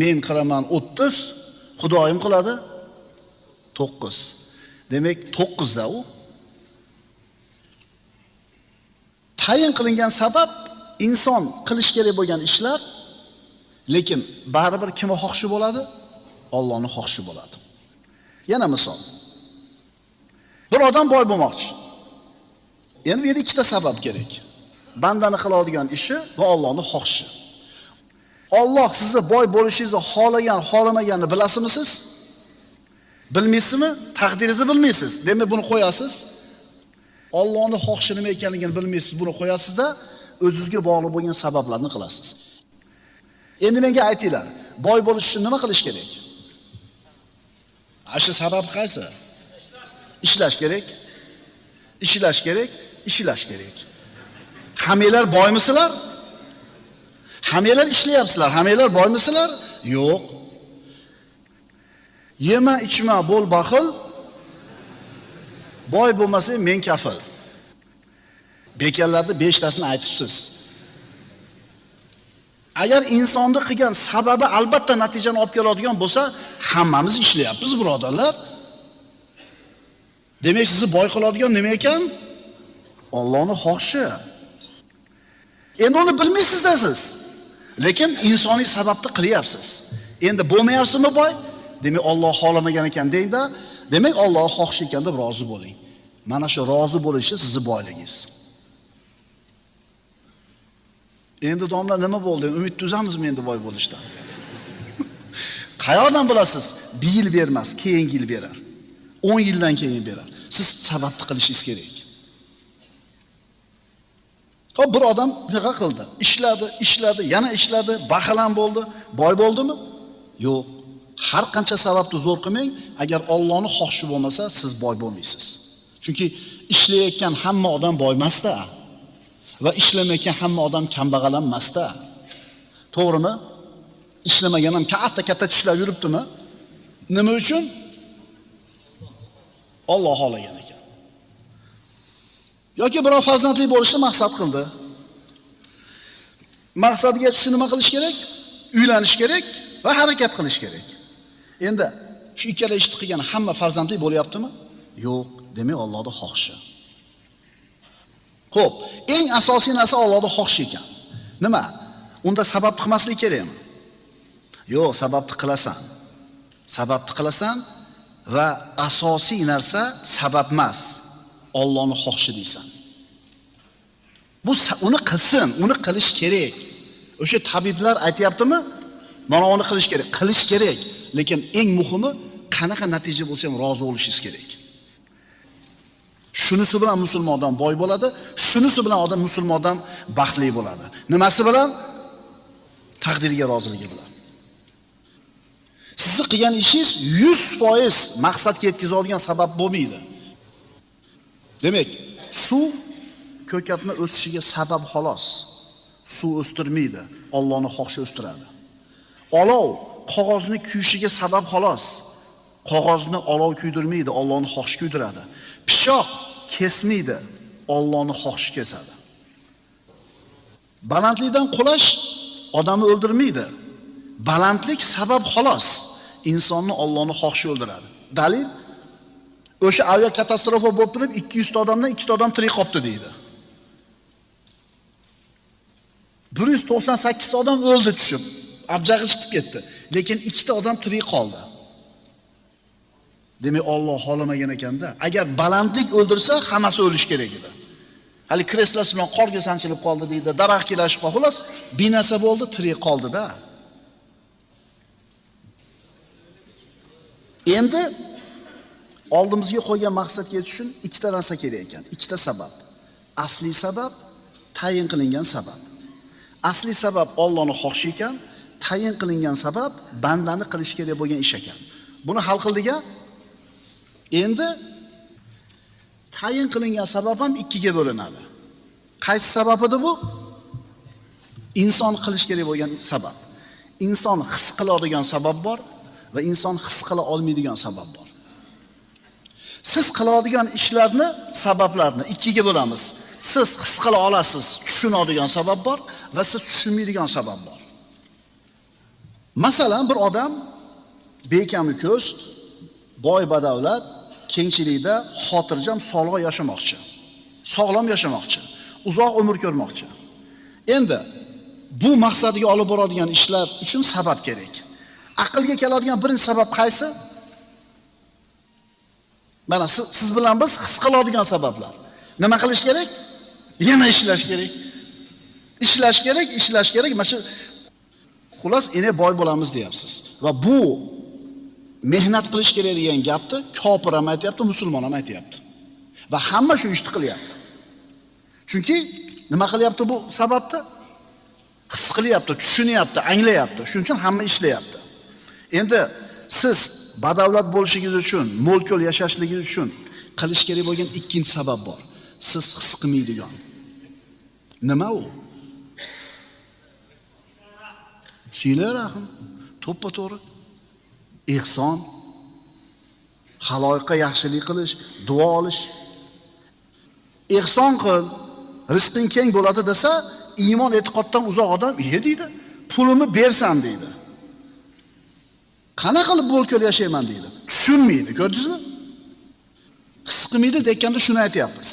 Men qilaman 30, Xudoyim qiladi 9. Demak, 9 da u. Tayin qilingan sabab inson qilish kerak bo'lgan ishlar, lekin baribir kimni xohishi bo'ladi? Allohning xohishi bo'ladi. Yana misol. Bir odam boy bo'lmoqchi. Endi bu yerda ikkita sabab kerak. Bandani qiladigan ishi va Allohning xohishi. Alloh sizni boy bo'lishingizni xohlagan, xohlamaganini bilasizmi siz? Bilmaysizmi? Taqdiringizni bilmaysiz. Demak, buni qo'yasiz. Allohning xohishi nima ekanligini bilmaysiz, buni qo'yasizda o'zingizga bog'liq bo'lgan sabablarni qilasiz. Endi menga aytinglar, boy bo'lish uchun nima qilish kerak? Shu sabab qaysi? Ishlash kerak. Ishlash kerak, ishlash kerak. Hammanglar boymisizlar? Hammanglar ishlayapsizlar, hammanglar boymisizlar? Yo'q. Yema, ichma, bo'l baxil. Boy bo'lmasang men kafil. Bekarlarni 5 tasini aytibsiz. Agar insonni qilgan sababi albatta natijani olib keladigan bo'lsa, hammamiz ishlayapmiz, birodarlar. Demak, sizni boy qiladigan nima ekan? Allohning xohishi. Endi uni bilmaysiz-da siz. Lekin insoniy sababni qilyapsiz. Endi bo'lmayapsizmi boy? Demak, Alloh xohlamagan ekan dengda, demak Alloh xohishi ekan deb rozi bo'ling. Mana shu rozi bo'lishi sizni boyligingiz. Endi domla nima bo'ldi? Umid tuzamizmi endi boy bo'lishdan? Qayoqdan bilasiz? Bir yil bermas, keyingi yil berar. 10 yildan keyin berar. Siz sababni qilishingiz kerak. Xo'p, bir odam nima qildi? Ishladi, ishladi, yana ishladi, baxil ham bo'ldi. Boy bo'ldimi? Yo'q. Har qancha sababni zo'r qilmang, agar Allohning xohishi bo'lmasa, siz boy bo'lmaysiz. Chunki ishlayotgan hamma odam boy emas-da. Va ishlamayotgan hamma odam kambag'al ham emas-da. To'g'rimi? Ishlamagan ham katta-katta tishlab yuribdimi? Nima uchun? Alloh xohlagan ekan. Yoki biror farzandli bo'lishni maqsad qildi. Maqsadiga yetish uchun nima qilish kerak? Uylanish kerak va harakat qilish kerak. Endi shu ikkala ishni qilgan hamma farzandli bo'lyaptimi? Yo'q, demak Allohning xohishi. Xo'p, eng asosiy narsa Allohning xohishi ekan. Nima? Unda sabab qilmaslik kerakmi? Yo'q, sababni qilasan. Sababni qilasan va asosiy narsa sabab emas, Allohning xohishi deysan. Bu uni qilsin, uni qilish kerak. O'sha tabiblar aytayaptimi? Mana uni qilish kerak, qilish kerak. Lekin eng muhimi qanaqa natija bo'lsa ham rozi bo'lishingiz kerak. Shunisi bilan musulmon odam boy bo'ladi, shunisi bilan odam musulmon odam baxtli bo'ladi. Nimasi bilan? Taqdirga roziligi bilan. Sizni qilgan ishingiz 100% maqsadga yetkazadigan sabab bo'lmaydi. Demak, suv ko'katni o'sishiga sabab xolos. Suv o'stirmaydi, Allohning xohishi o'stiradi. Olov qog'ozni kuyishiga sabab xolos. Qog'ozni olov kuydirmaydi, Allohning xohishi kuydiradi. Pichoq kesmaydi, Allohning xohishi kesadi. Balandlikdan qulash odamni o'ldirmaydi. Balandlik sabab xolos. Insonni Allohning xohishi o'ldiradi. Dalil o'sha aviakatastrofa bo'lib turib 200 ta odamdan 2 ta odam tirik qolibdi deydi. 198 ta odam o'ldi tushib, abjag'i chiqib ketdi. Lekin 2 ta odam tirik qoldi. Demak, Alloh xohlamagan ekanda. Agar balandlik o'ldirsa, hammasi o'lish kerak edi. Hali kreslosi bilan qorga sanchilib qoldi deydi, daraxt kelashib qoldi. Xullas, bir narsa bo'ldi, tirik qoldi-da. Endi oldimizga qo'ygan maqsadga yetish uchun ikkita narsa kerak ekan, ikkita sabab. Asli sabab, tayin qilingan sabab. Asli sabab Allohning xohishi ekan, tayin qilingan sabab bandani qilish kerak bo'lgan ish ekan. Buni hal qildik-a? Endi tayin qilingan sabab ham ikkiga bo'linadi. Qaysi sabab edi bu? Inson qilish kerak bo'lgan sabab. Inson his qiladigan sabab bor va inson his qila olmaydigan sabab bor. Siz qiladigan ishlarni, sabablarni ikkiga bo'lamiz. Siz his qila olasiz, tushunadigan sabab bor va siz tushunmaydigan sabab bor. Masalan, bir odam bekami ko'z, boy badavlat, kengchilikda xotirjam sog'lom yashamoqchi. Sog'lom yashamoqchi, uzoq umr ko'rmoqchi. Endi bu maqsadga olib boradigan ishlar uchun sabab kerak. Aqlga keladigan birinchi sabab qaysi? Mana siz bilan biz his qiladigan sabablar. Nima qilish kerak? Yana ishlash kerak. Ishlash kerak, ishlash kerak. Mana shu xullas, ene boy bo'lamiz deyapsiz. Va bu Mehnat qilish kerak degan gapni kofir ham aytyapti, musulmon ham aytyapti. Va hamma shu ishni qilyapti. Chunki nima qilyapti bu sababni? His qilyapti, tushunyapti, anglayapti. Shuning uchun hamma ishlayapti. Endi siz badavlat bo'lishingiz uchun, mo'l-ko'l yashashligingiz uchun qilish kerak bo'lgan ikkinchi sabab bor. Siz his qilmaydigan. Nima u? Siyla rahm, to'ppa-to'g'ri. Ihson, xaloyiqqa yaxshilik qilish, duo olish. Ihson qil, rizqing keng bo'ladi desa, iymon e'tiqoddan uzoq odam, "Iye" deydi, "Pulimni bersam" deydi. Qana qilib mo'l-ko'l yashayman deydi. Tushunmaydi, ko'rdingizmi? His qilmaydi deganda shuni aytyapmiz.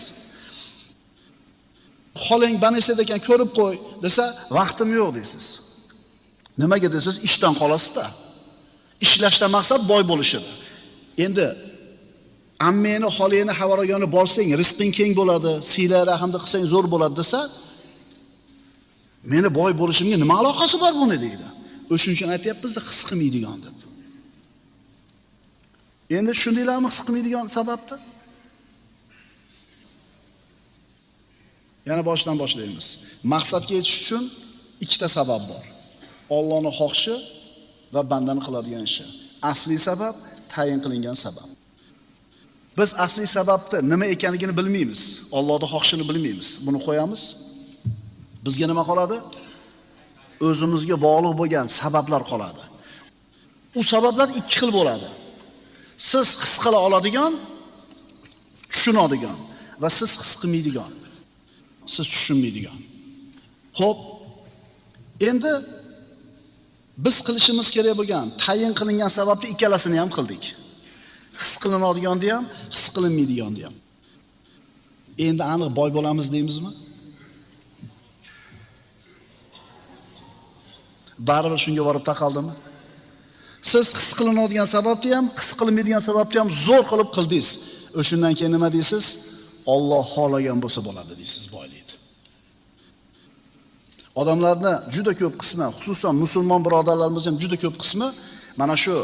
Xolang banisada ekan ko'rib qo'y desa, vaqtim yo'q deysiz. Nimaga desangiz, ishdan qolasiz-da. Ishlashdan maqsad boy bo'lish edi. Endi ammangni, xolangni havaragani borsang, rizqing keng bo'ladi, siyla rahmni qilsang zo'r bo'ladi desa, meni boy bo'lishimga nima aloqasi bor buni deydi. O'shuning uchun aytyapmiz-da, his qilmaydigan deb. Endi tushundinglarmi his qilmaydigan sababni? Yana boshidan boshlaymiz. Maqsadga yetish uchun ikkita sabab bor. Allohning xohishi va bandani qiladigan ishi. Asli sabab, tayin qilingan sabab. Biz asli sababni nima ekanligini bilmaymiz. Allohning xohishini bilmaymiz. Buni qo'yamiz. Bizga nima qoladi? O'zimizga bog'liq bo'lgan sabablar qoladi. U sabablar ikki xil bo'ladi. Siz his qila oladigan, tushunadigan va siz his qilmaydigan, siz tushunmaydigan. Xo'p, endi biz qilishimiz kerak bo'lgan tayin qilingan sababni ikkalasini ham qildik. His qilinadiganni ham, his qilinmaydiganni ham. Endi aniq boy bo'lamiz deymizmi? Baribir shunga borib taqaldimi? Siz his qilinadigan sababni ham, his qilinmaydigan sababni ham zo'r qilib qildingiz. O'shundan keyin nima deysiz? Alloh xohlagan bo'lsa bo'ladi deysiz, boylikni. Odamlarni juda ko'p qismi, xususan musulmon birodarlarimiz ham juda ko'p qismi mana shu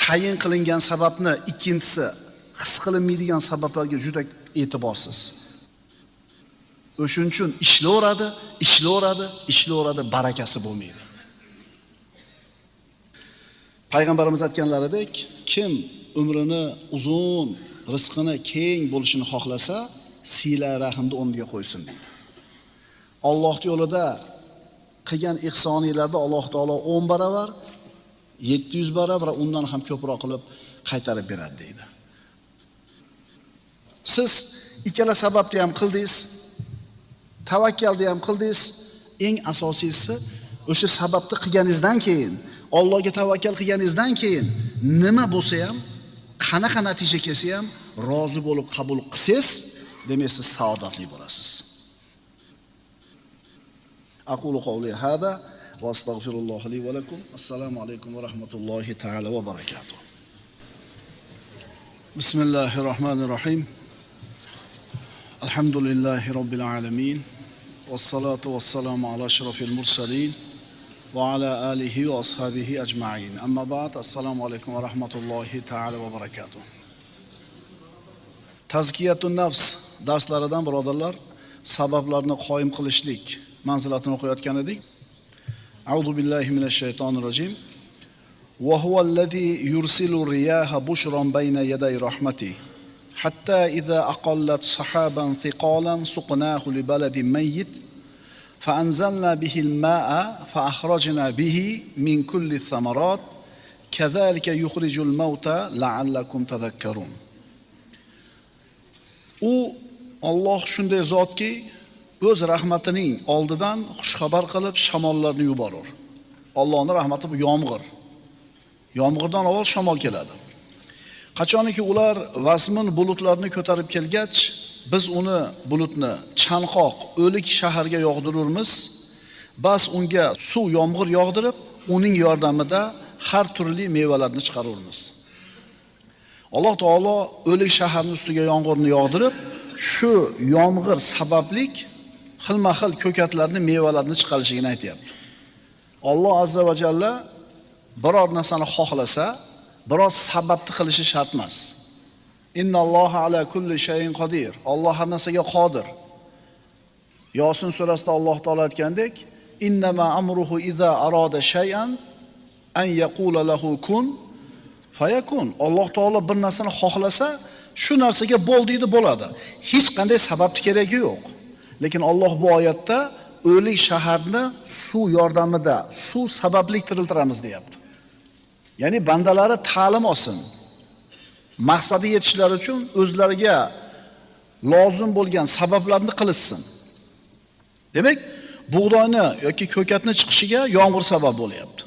tayin qilingan sababni ikkinchisi his qilinmaydigan sabablarga juda e'tiborsiz. O'shuning uchun ishlayveradi, ishlayveradi, ishlayveradi, barakasi bo'lmaydi. Payg'ambarimiz aytganlaridek, kim umrini uzun, rizqini keng bo'lishini xohlasa, sila rahmni o'rniga qo'ysin deydi. Alloh yo'lida qilgan ihsoniylarda Alloh taolo 10 barobar, 700 barobar undan ham ko'proq qilib qaytarib beradi deydi. Siz ikkala sababni ham qildingiz, tavakkalni ham qildingiz, eng asosiysi o'sha sababni qilganingizdan keyin, Allohga tavakkal qilganingizdan keyin nima bo'lsa ham, qanaqa natija kelsa ham rozi bo'lib qabul qilsangiz, demak siz saodatli bo'lasiz. Aqulu qawli hada va astagfirulloh li va lakum. Assalomu alaykum va rahmatullohi ta'ala va barakatuh. Bismillahirrohmanirrohim. Alhamdulillahi robbil alamin. Vassalatu vassalamu ala ashrafil mursalin va ala alihi va ashabihi ajma'in. Amma ba'd. Assalomu alaykum va rahmatullohi ta'ala va barakatuh. Tazkiyatun nafs darslaridan birodarlar, sabablarni qoyim qilishlik manzilatini o'qiyotgan edik. A'udhu billahi minash shaytonir rojim. Va huvallazi yursilu riyaha bushran bayna yaday rahmati hatta iza aqallat sahaban thiqalan suqnahu li baladin mayyit فأنزلنا به الماء فأخرجنا به من كل الثمرات كذلك يخرج الموتى لعلكم تذكرون. U Alloh shunday zotki, o'z rahmatining oldidan xushxabar qilib shamollarni yuborur. Allohning rahmati bu yomg'ir. Yomg'irdan avval shamol keladi. Qachoniki ular vazmin bulutlarni ko'tarib kelgach, biz uni bulutni chanqoq o'lik shaharga yog'dirurmiz. Bas unga suv yomg'ir yog'dirib, uning yordamida har turli mevalarni chiqarurmiz. Alloh taolo o'lik shaharning ustiga yomg'irni yog'dirib, shu yomg'ir sabablik xilma-xil ko'katlarni, mevalarni chiqarishligini aytayapti. Alloh azza va jalla biror narsani xohlasa, Biroz sababni qilishi shart emas. Innalloha ala kulli shay'in qodir. Alloh har narsaga qodir. Yosin surasida Alloh taolo aytgandek, innama amruhu iza arada shay'an an yaqula lahu kun fayakun. Alloh taolo bir narsani xohlasa, shu narsaga bo'l deydi, bo'ladi. Hech qanday sababni keragi yo'q. Lekin Alloh bu oyatda o'lik shaharni suv yordamida, suv sababli tiriltiramiz deyapti. Ya'ni bandalari ta'lim olsin. Maqsadiga yetishlari uchun o'zlariga lozim bo'lgan sabablarni qilishsin. Demak, bug'doyni yoki ko'katni chiqishiga yomg'ir sabab bo'lyapti.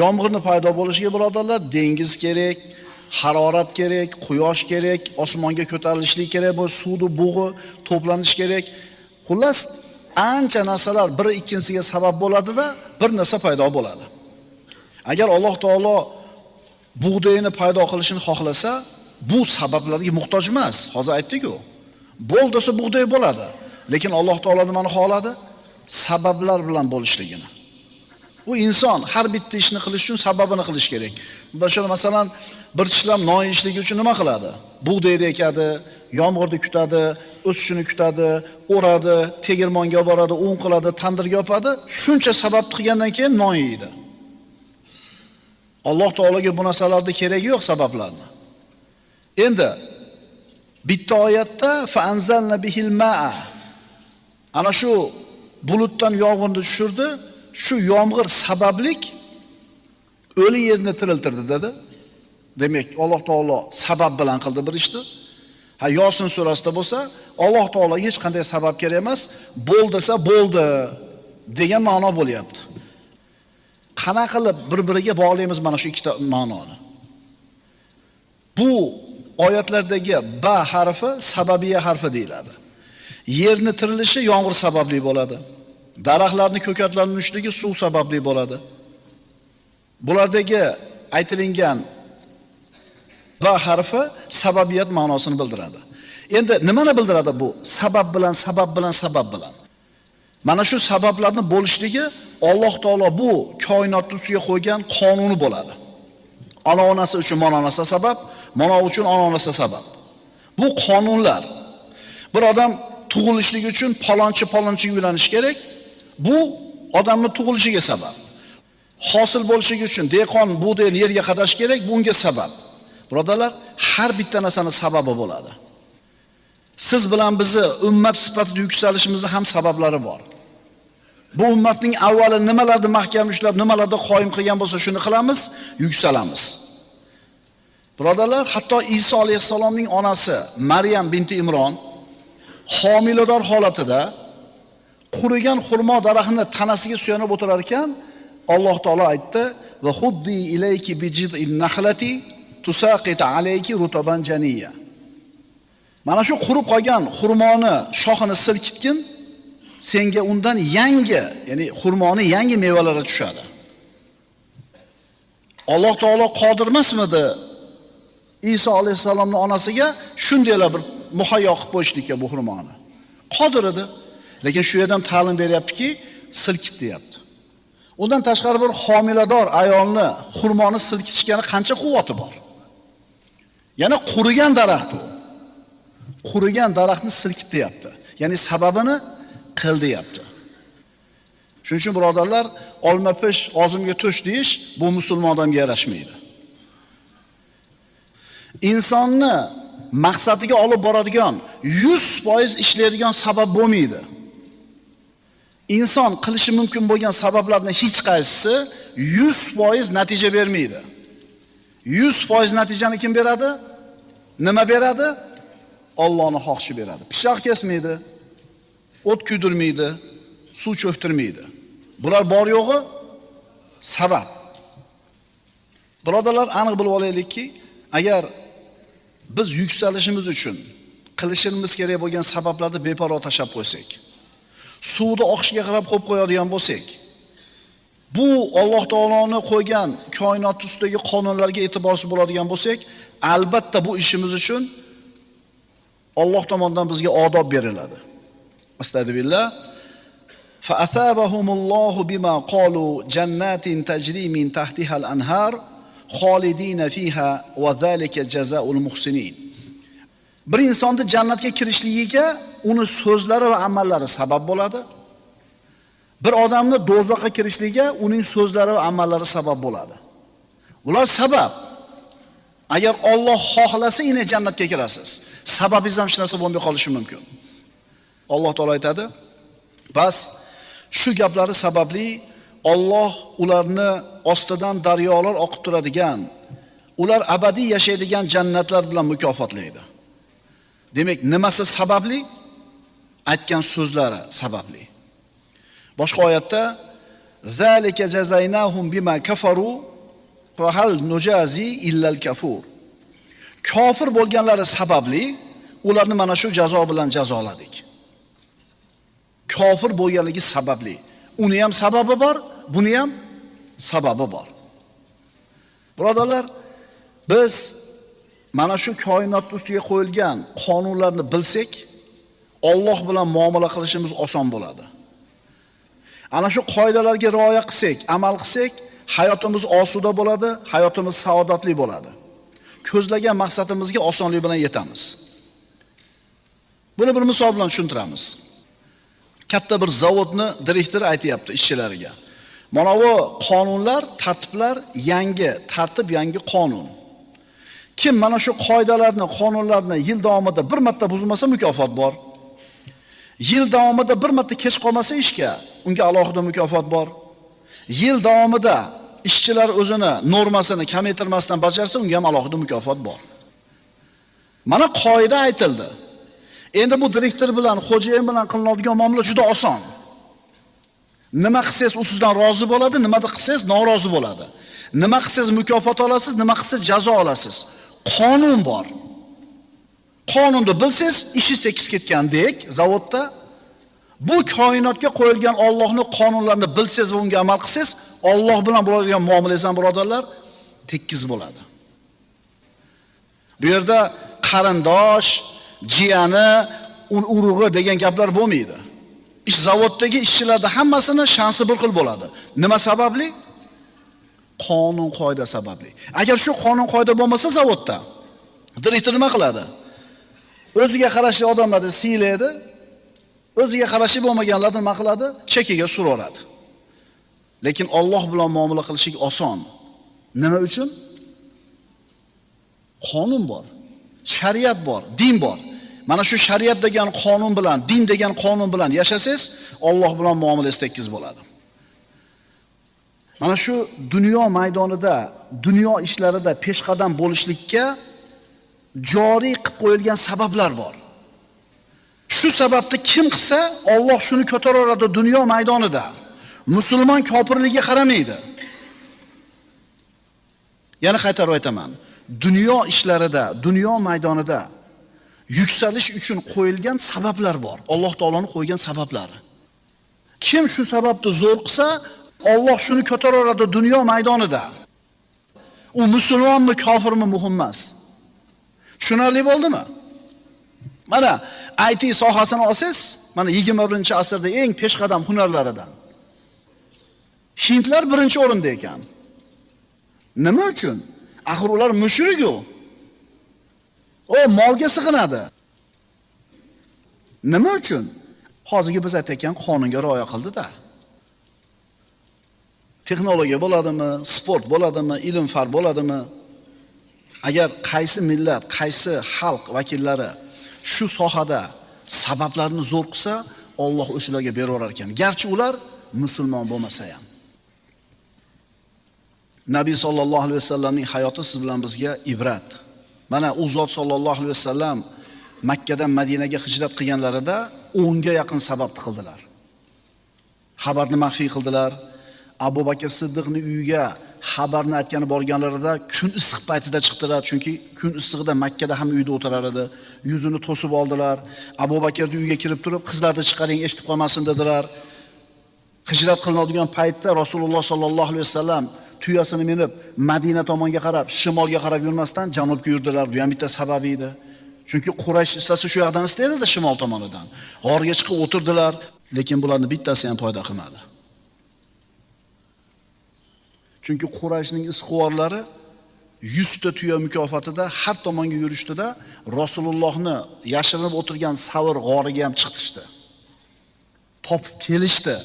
Yomg'irni paydo bo'lishiga birodarlar dengiz kerak, harorat kerak, quyosh kerak, osmonga ko'tarilishlik kerak, bu suvni bug'i to'planish kerak. Xullas, ancha narsalar biri ikkinchisiga sabab bo'ladida, bir narsa paydo bo'ladi. Agar Alloh taolo bug'doyni paydo qilishini xohlasa, bu sabablarga muhtoj emas. Hozir aytdik-ku. Bo'l desa bug'doy bo'ladi. Lekin Alloh taolo nimani xohladi? Sabablar bilan bo'lishligini. Bu inson har bitta ishni qilish uchun sababini qilish kerak. Masalan, bir tishlam non yeyishligi uchun nima qiladi? Bug'doyni ekadi, yomg'irni kutadi, o'sishini kutadi, o'radi, tegirmonga boradi, un qiladi, tandirga yopadi. Shuncha sabab qilgandan keyin non yeydi. Alloh taologa bu narsalarning keragi yo'q, sabablarni. Endi bitta oyatda fa anzalna bihil ma'a. Ana shu bulutdan yomg'irni tushirdi, shu yomg'ir sabablik o'li yerni tiriltirdi dedi. Demak, Alloh taolo sabab bilan qildi bir ishni. Ha, Yosin surasida bo'lsa, Alloh taolo hech qanday sabab kerak emas, bo'l desa bo'ldi degan ma'no bo'lyapti. Qana qilib bir-biriga bog'laymiz mana shu ikkita ma'noni? Bu oyatlardagi ba harfi sababiya harfi deyiladi. Yerni tirilishi yomg'ir sababli bo'ladi. Daraxtlarni ko'katlarning unishligi suv sababli bo'ladi. Bulardagi aytilingan ba harfi sababiyat ma'nosini bildiradi. Endi nimani bildiradi bu? Sabab bilan, sabab bilan, sabab bilan. Mana shu sabablarni bo'lishligi Alloh taolo bu koinotni ustiga qo'ygan qonuni bo'ladi. Ona-onasi uchun ona-onasi sabab, mana uchun ona-onasi sabab. Bu qonunlar. Bir odam tug'ilishligi uchun palonchi palonchiga uylanish kerak. Bu odamni tug'ilishiga sabab. Hosil bo'lishligi uchun dehqon bug'doyni yerga qadash kerak, bunga sabab. Birodarlar, har bitta narsani sababi bo'ladi. Siz bilan bizni ummat sifatida yuksalishimizni ham sabablari bor. Bu ummatning avvali nimalarni mahkam ushlab, nimalarda qoyim qilgan bo'lsa, shuni qilamiz, yuksalamiz. Birodarlar, hatto Iso alayhissalomning onasi Maryam binti Imron homilador holatida qurigan xurmo daraxtini tanasiga suyanib o'tirar ekan, Alloh taolo aytdi: "Va huddi ilayki bijid'in nahlati tusaqit alayki rutaban janiya." Mana shu qurib qolgan xurmoni shoxini silkitgin, senga undan yangi, ya'ni xurmoni yangi mevalari tushadi. Alloh taolo qodir emasmidi Iso alayhissalomning onasiga shundaylar bir muhayyo qilib qo'yishlikka bu xurmoni? Qodir edi. Lekin shu yerdan ta'lim beryaptiki, silkit deyapti. Undan tashqari bir homilador ayolni xurmoni silkitishgani qancha quvvati bor? Yana qurigan daraxt u. Qurigan daraxtni silkit deyapti. Ya'ni sababini qil deyapti. Shuning uchun birodarlar, olma pish, og'zimga tush deyish bu musulmon odamga yarashmaydi. Insonni maqsadiga olib boradigan 100% ishlaydigan sabab bo'lmaydi. Inson qilishi mumkin bo'lgan sabablarning hech qaysisi 100% natija bermaydi. 100% natijani kim beradi? Nima beradi? Allohning xohishi beradi. Pichoq kesmaydi, o't kuydirmaydi, suv cho'ktirmaydi. Bular bor yo'g'i sabab. Birodarlar, aniq bilib olaylikki, agar biz yuksalishimiz uchun qilishimiz kerak bo'lgan sabablarni beparvo tashlab qo'ysak, suvni oqishiga qarab qo'yib qo'yadigan bo'lsak, bu Alloh taoloni qo'ygan koinot ustidagi qonunlarga e'tiborsiz bo'ladigan bo'lsak, albatta bu ishimiz uchun Alloh tomonidan bizga odob beriladi. Astagfirullah. Fa athabahumullohu bima qalu jannatin tajri min tahtihal anhar xolidina fiha va zalika jazaul muhsinin. Bir insonni jannatga kirishligiga uni so'zlari va amallari sabab bo'ladi. Bir odamni do'zaxga kirishligiga uning so'zlari va amallari sabab bo'ladi. Bular sabab. Agar Alloh xohlasa, yine jannatga kirasiz. Sababingiz ham shu narsa bo'lmay qolishi mumkin. Alloh taolo aytadi: "Bas shu gaplari sababli Alloh ularni ostidan daryolar oqib turadigan, ular abadiy yashaydigan jannatlar bilan mukofotlaydi." Demak, nimasi sababli? Aytgan so'zlari sababli. Boshqa oyatda zalika jazaynahum bima kafaru va hal nujazi illal kafur. Kofir bo'lganlari sababli ularni mana shu jazo bilan jazoladik. Kofir bo'lganligi sababli. Uni ham sababi bor, buni ham sababi bor. Birodarlar, biz mana shu koinot ustiga qo'yilgan qonunlarni bilsak, Alloh bilan muomala qilishimiz oson bo'ladi. Ana shu qoidalarga rioya qilsak, amal qilsak, hayotimiz osuda bo'ladi, hayotimiz saodatli bo'ladi. Ko'zlagan maqsadimizga osonlik bilan yetamiz. Buni bir misol bilan tushuntiramiz. Katta bir zavodni direktori aytayapti ishchilariga. Mana bu qonunlar, tartiblar yangi tartib, yangi qonun. Kim mana shu qoidalarni, qonunlarni yil davomida bir marta buzmasa mukofot bor. Yil davomida bir marta kech qolmasa ishga, unga alohida mukofot bor. Yil davomida ishchilar o'zini normasini kamaytirmasdan bajarsa, unga ham alohida mukofot bor. Mana qoida aytildi. Endi bu direktor bilan, xo'jayin bilan qilinadigan muomala juda oson. Nima qilsangiz u sizdan rozi bo'ladi, nima qilsangiz norozi bo'ladi. Nima qilsangiz mukofot olasiz, nima qilsangiz jazo olasiz. Qonun bor. Qonunni bilsangiz, ishingiz tekis ketgandek zavodda bu koinotga qo'yilgan Allohning qonunlarini bilsangiz va unga amal qilsangiz, Alloh bilan bo'ladigan muomalangiz ham birodarlar tekis bo'ladi. Bu yerda qarindosh, jiyani, urug'i degan gaplar bo'lmaydi. Ish zavoddagi ishchilarda hammasini shansi bir xil bo'ladi. Nima sababli? Qonun qoida sababli. Agar shu qonun qoida bo'lmasa zavodda, direktor nima qiladi? O'ziga qarashli odamlarni siylaydi, o'ziga qarashli bo'lmaganlarni nima qiladi? Chekiga suraveradi. Lekin Alloh bilan muomala qilishlik oson. Nima uchun? Qonun bor, shariat bor, din bor. Mana shu shariat degan qonun bilan, din degan qonun bilan yashasangiz, Alloh bilan muomalangiz tekis bo'ladi. Mana shu dunyo maydonida, dunyo ishlarida peshqadam bo'lishlikka joriy qilib qo'yilgan sabablar bor. Shu sababni kim qilsa, Alloh shuni ko'taraveradi dunyo maydonida. Musulmon kofirligiga qaramaydi. Yana qaytarib aytaman. Dunyo ishlarida, dunyo maydonida yuksalish uchun qo'yilgan sabablar bor. Alloh taoloning qo'ygan sabablari. Kim shu sababni zo'r qilsa, Alloh shuni ko'taraveradi dunyo maydonida. U musulmonmi, kofirmi muhim emas. Tushunarli bo'ldimi? Mana IT sohasini olsangiz, mana 21-asrda eng peshqadam hunarlaridan. Hindlar birinchi o'rinda ekan. Nima uchun? Axir ular mushrik-ku. O molga sig'inadi. Nima uchun? Hozirgi biz aytayotgan qonunga rioya qildi-da. Texnologiya bo'ladimi, sport bo'ladimi, ilm fan bo'ladimi? Agar qaysi millat, qaysi xalq vakillari shu sohada sabablarni zo'r qilsa, Alloh o'shalarga beraverar ekan. Garchi ular musulmon bo'lmasa ham. Nabiy sallallohu alayhi vasallamning hayoti siz bilan bizga ibrat. Mana u zot sallallohu alayhi vasallam Makka dan Madinaga hijrat qilganlarida 10 ga yaqin sabab qildilar. Xabarni maxfiy qildilar. Abu Bakr Siddiqning uyiga xabarni aytgani borganlarida kun issiq paytida chiqdilar, chunki kun issig'ida Makkada ham uyda o'tirar edi. Yuzini to'sib oldilar. Abu Bakrning uyiga kirib turib, qizlarni chiqaring, eshitib qolmasin dedilar. Hijrat qilinadigan paytda Rasululloh sallallohu alayhi vasallam tuyasini minib Madina tomonga qarab, shimolga qarab yurmasdan janubga yurdilar. Bu ham bitta sababi edi. Chunki Quraysh istasa shu yoqdan istaydi-da, shimol tomonidan. G'orga chiqib o'tirdilar, lekin bularning bittasi ham foyda qilmadi. Chunki Qurayshning izquvorlari 100 ta tuya mukofotida har tomonga yurishdida Rasulullohni yashirinib o'tirgan Savr g'origa ham chiqishdi. Topib kelishdi.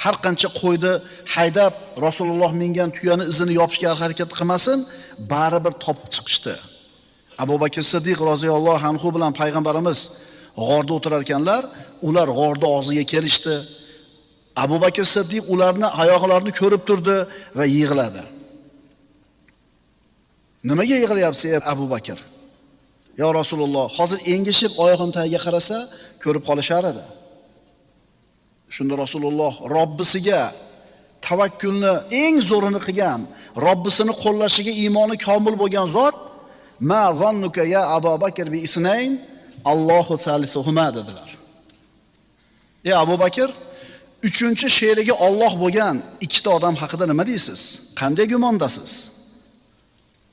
Har qancha qo'ydi haydab Rasululloh mingan tuyani izini yopishga harakat qilmasin, baribir topib chiqishdi. Abu Bakr Siddiq roziyallohu anhu bilan payg'ambarimiz g'orda o'tirar ekanlar, ular g'orda og'ziga kelishdi. Abu Bakr Siddiq ularni oyoqlarini ko'rib turdi va yig'ladi. Nimaga yig'layapsiz ey Abu Bakr? Ya Rasululloh, hozir engishib oyog'ini tagiga qarasa, ko'rib qolishar edi. Shunda Rasululloh Robbisiga tavakkulni eng zo'rini qilgan, Robbisini qo'llashiga iymoni komil bo'lgan zot, ma zannuka ya Abu Bakr bi isnayn Allohu salisuhuma dedilar. Ey Abu Bakr, uchinchi sherigi Alloh bo'lgan ikkita odam haqida nima deysiz? Qanday gumondasiz?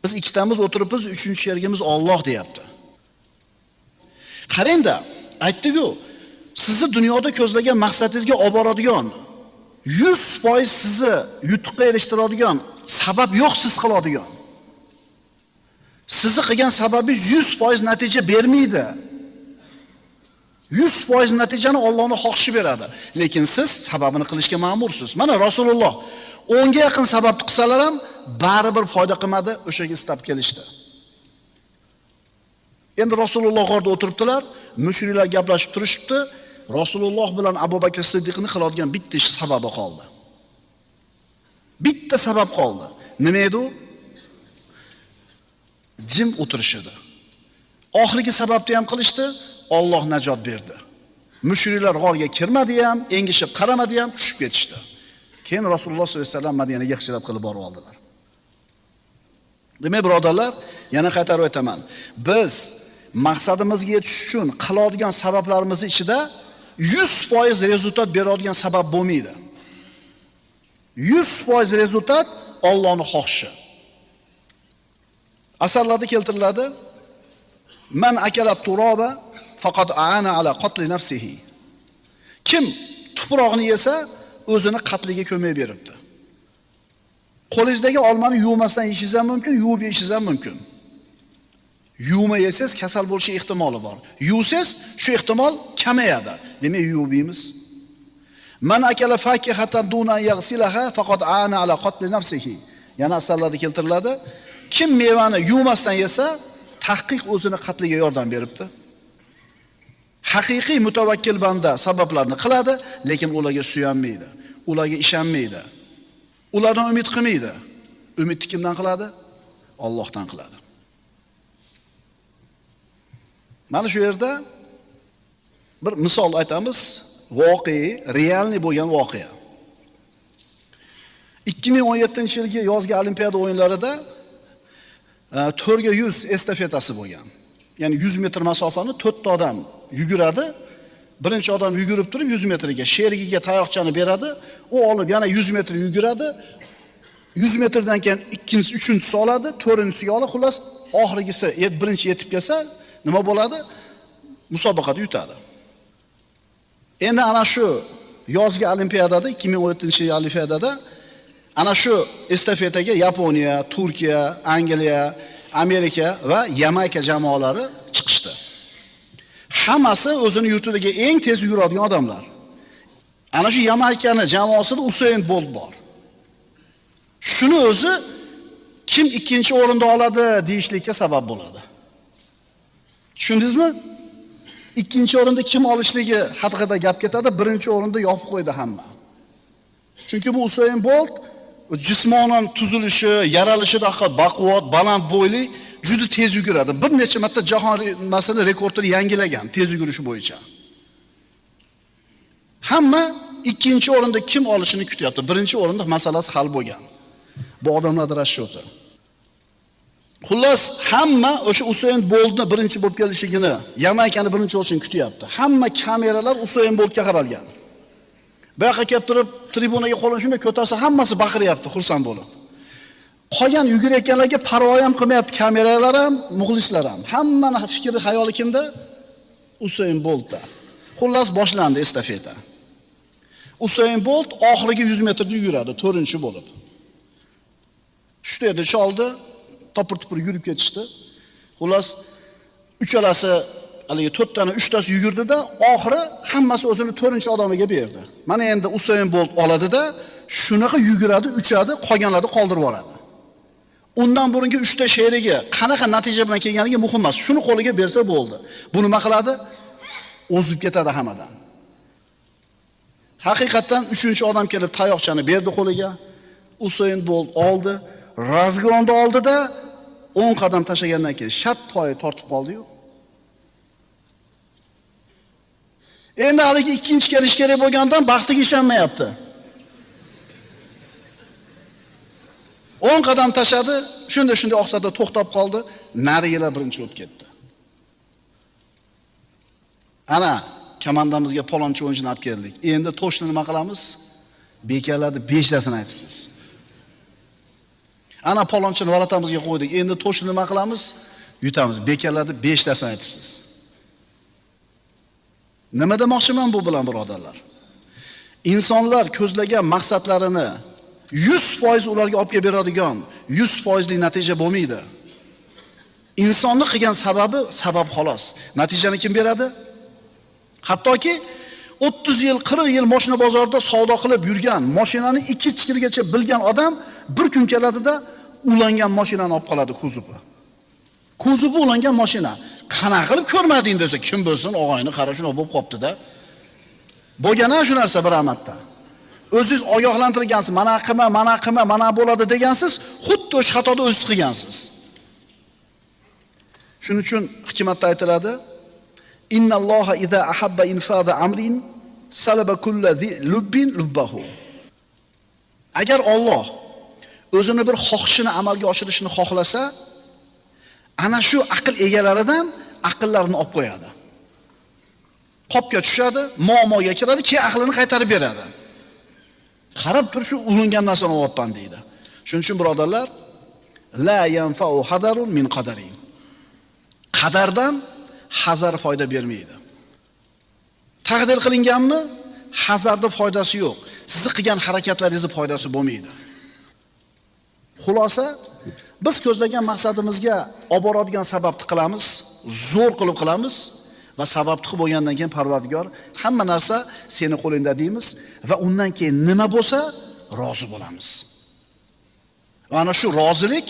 Biz ikkitamiz o'tiribmiz, uchinchi sherigimiz Alloh deyapti. Qarang-da, aytdi-ku, sizni dunyoda ko'zlagan maqsadingizga olib boradigan, 100% sizni yutuqqa erishtiradigan sabab yo'q, siz qiladigan. Sizni qilgan sababingiz 100% natija bermaydi. 100% natijani Allohning xohishi beradi. Lekin siz sababini qilishga ma'mursiz. Mana Rasululloh 10 ga yaqin sababni qilsalar ham baribir foyda qilmadi, o'shaga istab kelishdi. Endi Rasululloh g'orda o'tiribdilar, mushriklar gaplashib turishibdi. Rasululloh bilan Abu Bakr Siddiqni qiladigan bitta ish sababi qoldi. Bitta sabab qoldi. Nima edi u? Jim o'tirish edi. Oxirgi sababni ham qilishdi, Alloh najot berdi. Mushriklar g'orga kirmadi ham, engishib qaramadi ham, tushib ketishdi. Keyin Rasululloh sollallohu alayhi vasallam Madinaga hijrat qilib borib oldilar. Demak, birodarlar, yana qaytarib aytaman. Biz maqsadimizga yetish uchun qiladigan sabablarimiz ichida 100% rezultat beradigan sabab bo'lmaydi. 100% rezultat Allohning xohishi. Asarlarda keltiriladi: Man akala turaba faqat aana ala qatli nafsihi. Kim tuproqni yesa, o'zini qatliga ko'mak beribdi. Qo'lingizdagi olmani yuvmasdan yeyishingiz ham mumkin, yuvib yeyishingiz ham mumkin. Yuvma yesangiz kasal bo'lish ehtimoli bor. Yuvsangiz shu ehtimol kamayadi. Demak, yuvib yeymiz. Man akala fakihatan duna yaghsilaha faqat aana ala qatli nafsihi. Yana asarlarda keltiriladi: kim mevani yuvmasdan yesa, tahqiq o'zini qatliga yordam beribdi. Haqiqiy mutavakkil banda sabablarni qiladi, lekin ularga suyanmaydi, ularga ishonmaydi. Ulardan umid qilmaydi. Umidni kimdan qiladi? Allohdan qiladi. Mana shu yerda bir misol aytamiz, voqea, realniy bo'lgan voqea. 2017-yilgi yozgi olimpiada o'yinlarida 4x100 estafetasi bo'lgan. Ya'ni 100 metr masofani 4 ta odam yuguradi. Birinchi odam yugurib turib 100 metrga sherigiga tayoqchani beradi, u olib yana 100 metr yuguradi. 100 metrdan keyin ikkinchisi, uchinchisi oladi, to'rtinchisiga oladi. Xullas, oxirgisi birinchi yetib kelsa, nima bo'ladi? Musobaqada yutadi. Endi ana shu yozgi olimpiadada, 2017-yil olimpiadada ana shu estafetaga Yaponiya, Turkiya, Angliya, Amerika va Yamayka jamoalari chiqishdi. Hammasi o'zini yurtidagi eng tez yuguradigan odamlar. Ana shu Yamaykani jamoasida Usain Bolt bor. Shuni o'zi kim ikkinchi o'rinda oladi deyishlikka sabab bo'ladi. Tushundingizmi? Ikkinchi o'rinda kim olishligi haqida gap ketadi, birinchi o'rinda yopib qo'ydi hamma. Chunki bu Usain Bolt jismonan tuzilishi, yaralishida haqiqat baquvvat, baland bo'yli, juda tez yuguradi. Bir necha marta jahon masala rekordini yangilagan tez yugurishi bo'yicha. Hamma ikkinchi o'rinda kim olishini kutyapti. Birinchi o'rinda masalasi hal bo'lgan. Bu odamlarning rashyoti. Xullas, hamma o'sha Usain Boltni birinchi bo'lib kelishligini, Yamaykani birinchi bo'lishini kutyapti. Hamma kameralar Usain Boltga qaralgan. Bu yoqqa kelib turib, tribunaga qo'lini shunday ko'tarsa, hammasi baqiryapti, xursand bo'lib. Qolgan yugurayotganlarga parvo ham qilmayapti kameralar ham, muxlislar ham. Hammani fikri, xayoli kimda? Usain Boltda. Xullas, boshlandi estafeta. Usain Bolt oxirgi 100 metrda yuguradi, 4-chi bo'lib. Shu yerda choldi, Topir-tupur yugurib ketishdi. Xullas, uchalasi haligi 4 tani 3tasi yugurdi-da, oxiri hammasi o'zini 4-odamiga berdi. Mana endi Usain Bolt oladi-da, shunaqa yuguradi, uchadi, qolganlarni qoldirib yuboradi. Undan burungi 3 ta sherigi qanaqa natija bilan kelganligi muhim emas. Shuni qo'liga bersa bo'ldi. Bu nima qiladi? O'zib ketadi hammadan. Haqiqatdan 3-odam kelib tayoqchani berdi qo'liga. Usain Bolt oldi, razgonda oldida 10 qadam tashlagandan keyin shat poyi tortib qoldi-yu. Endi haligi ikkinchi kelish kerak bo'lgandan baxtiga ishonmayapti. 10 qadam tashladi, shunday oqsada to'xtab qoldi, narigilar birinchi o'tib ketdi. Ana komandamizga palonchi o'yinchini olib keldik. Endi to'shni nima qilamiz? Bekarlarni 5 tasini aytibsiz. Ana palonchini varatamizga qo'ydik. Endi to'shni nima qilamiz? Yutamiz. Bekarlarni 5 tasini aytibsiz. Nima demoqchiman bu bilan birodarlar? Insonlar ko'zlagan maqsadlarini 100% ularga olib kelib beradigan 100%lik natija bo'lmaydi. Insonni qilgan sababi sabab xolos. Natijani kim beradi? Hattoki 30 yil, 40 yil mashina bozorida savdo qilib yurgan, mashinani 2 chikirgacha bilgan odam bir kun keladida ulangan mashinani olib qoladi kuzovi. Kuzovi ulangan mashina. Qanaqa qilib ko'rmading desa, kim bilsin, og'ayni qara shuni bo'lib qopti-da. Bo'lgana shu narsa bir amatda. O'zingiz ogohlantirgansiz, mana qilma, mana qilma, mana bo'ladi degansiz, xuddi o'sha xatoni o'zingiz qilgansiz. Shuning uchun hikmatda aytiladi: Innalloha iza ahabba infada amrin salaba kulla zi lubbin lubbahu. Agar Alloh o'zini bir xohishini amalga oshirishini xohlasa, ana shu aql egalaridan aqllarini olib qo'yadi. Qopga tushadi, muammoga kiradi, keyin aqlini qaytarib beradi. Qarab tur shu ulingan narsani olyapman deydi. Shuning uchun birodarlar, la yanfa'u hadarun min qadarin. Qadardan hazar foyda bermaydi. Taqdir qilinganmi? Hazarda foydasi yo'q. Sizni qilgan harakatlaringizni foydasi bo'lmaydi. Xulosa, biz ko'zlagan maqsadimizga olib boradigan sababni qilamiz, zo'r qilib qilamiz va sababni qilib bo'lgandan keyin Parvardigor hamma narsa seni qo'lingda deymiz va undan keyin nima bo'lsa rozi bo'lamiz. Va ana shu rozilik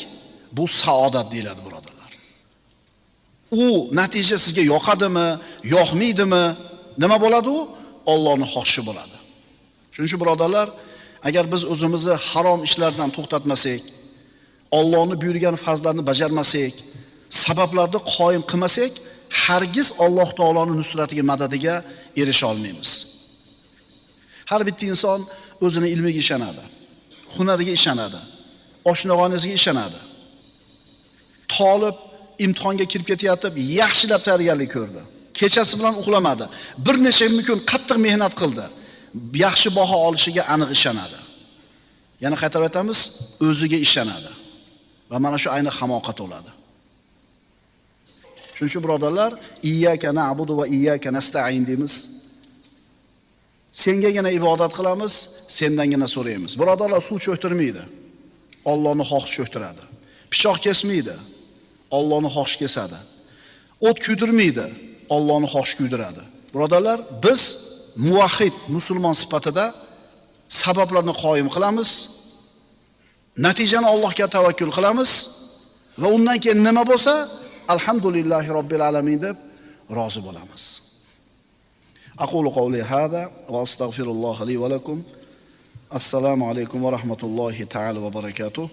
bu saodat deyiladi birodarlar. U natija sizga yoqadimi, yoqmaydimi, nima bo'ladi u? Allohning xohishi bo'ladi. Shuning uchun birodarlar, agar biz o'zimizni harom ishlardan to'xtatmasak, Allohning buyurgan farzlarini bajarmasak, sabablarni qoyim qilmasak, hargiz Alloh taoloning nusratiga, madadiga erisha olmaymiz. Har bitta inson o'zini ilmiga ishonadi, hunariga ishonadi, oshnog'onasiga ishonadi. Tolib imtihonga kirib ketayotib, yaxshilab tayyorgarlik ko'rdi. Kechasi bilan uxlamadi. Bir necha kun qattiq mehnat qildi. Yaxshi baho olishiga aniq ishonadi. Yana qaytarib aytamiz, o'ziga ishonadi. Va mana shu ayni hamoqat bo'ladi. Shuning uchun birodarlar, iyyaka na'budu va iyyaka nasta'in deymiz. Sengagina ibodat qilamiz, sendangina so'raymiz. Birodarlar, suv cho'ktirmaydi. Allohning xohishi cho'ktiradi. Pichoq kesmaydi. Allohning xohishi kesadi. O't kuydirmaydi. Allohning xohishi kuydiradi. Birodarlar, biz muvahhid musulmon sifatida sabablarni qoyim qilamiz. Natijani Allohga tavakkul qilamiz va undan keyin nima bo'lsa, alhamdulillahi robbil alamin deb rozi bo'lamiz. Aqulu qawli hada va astagfirulloh li va lakum. Assalomu alaykum va rahmatullohi ta'ala va barakatuh.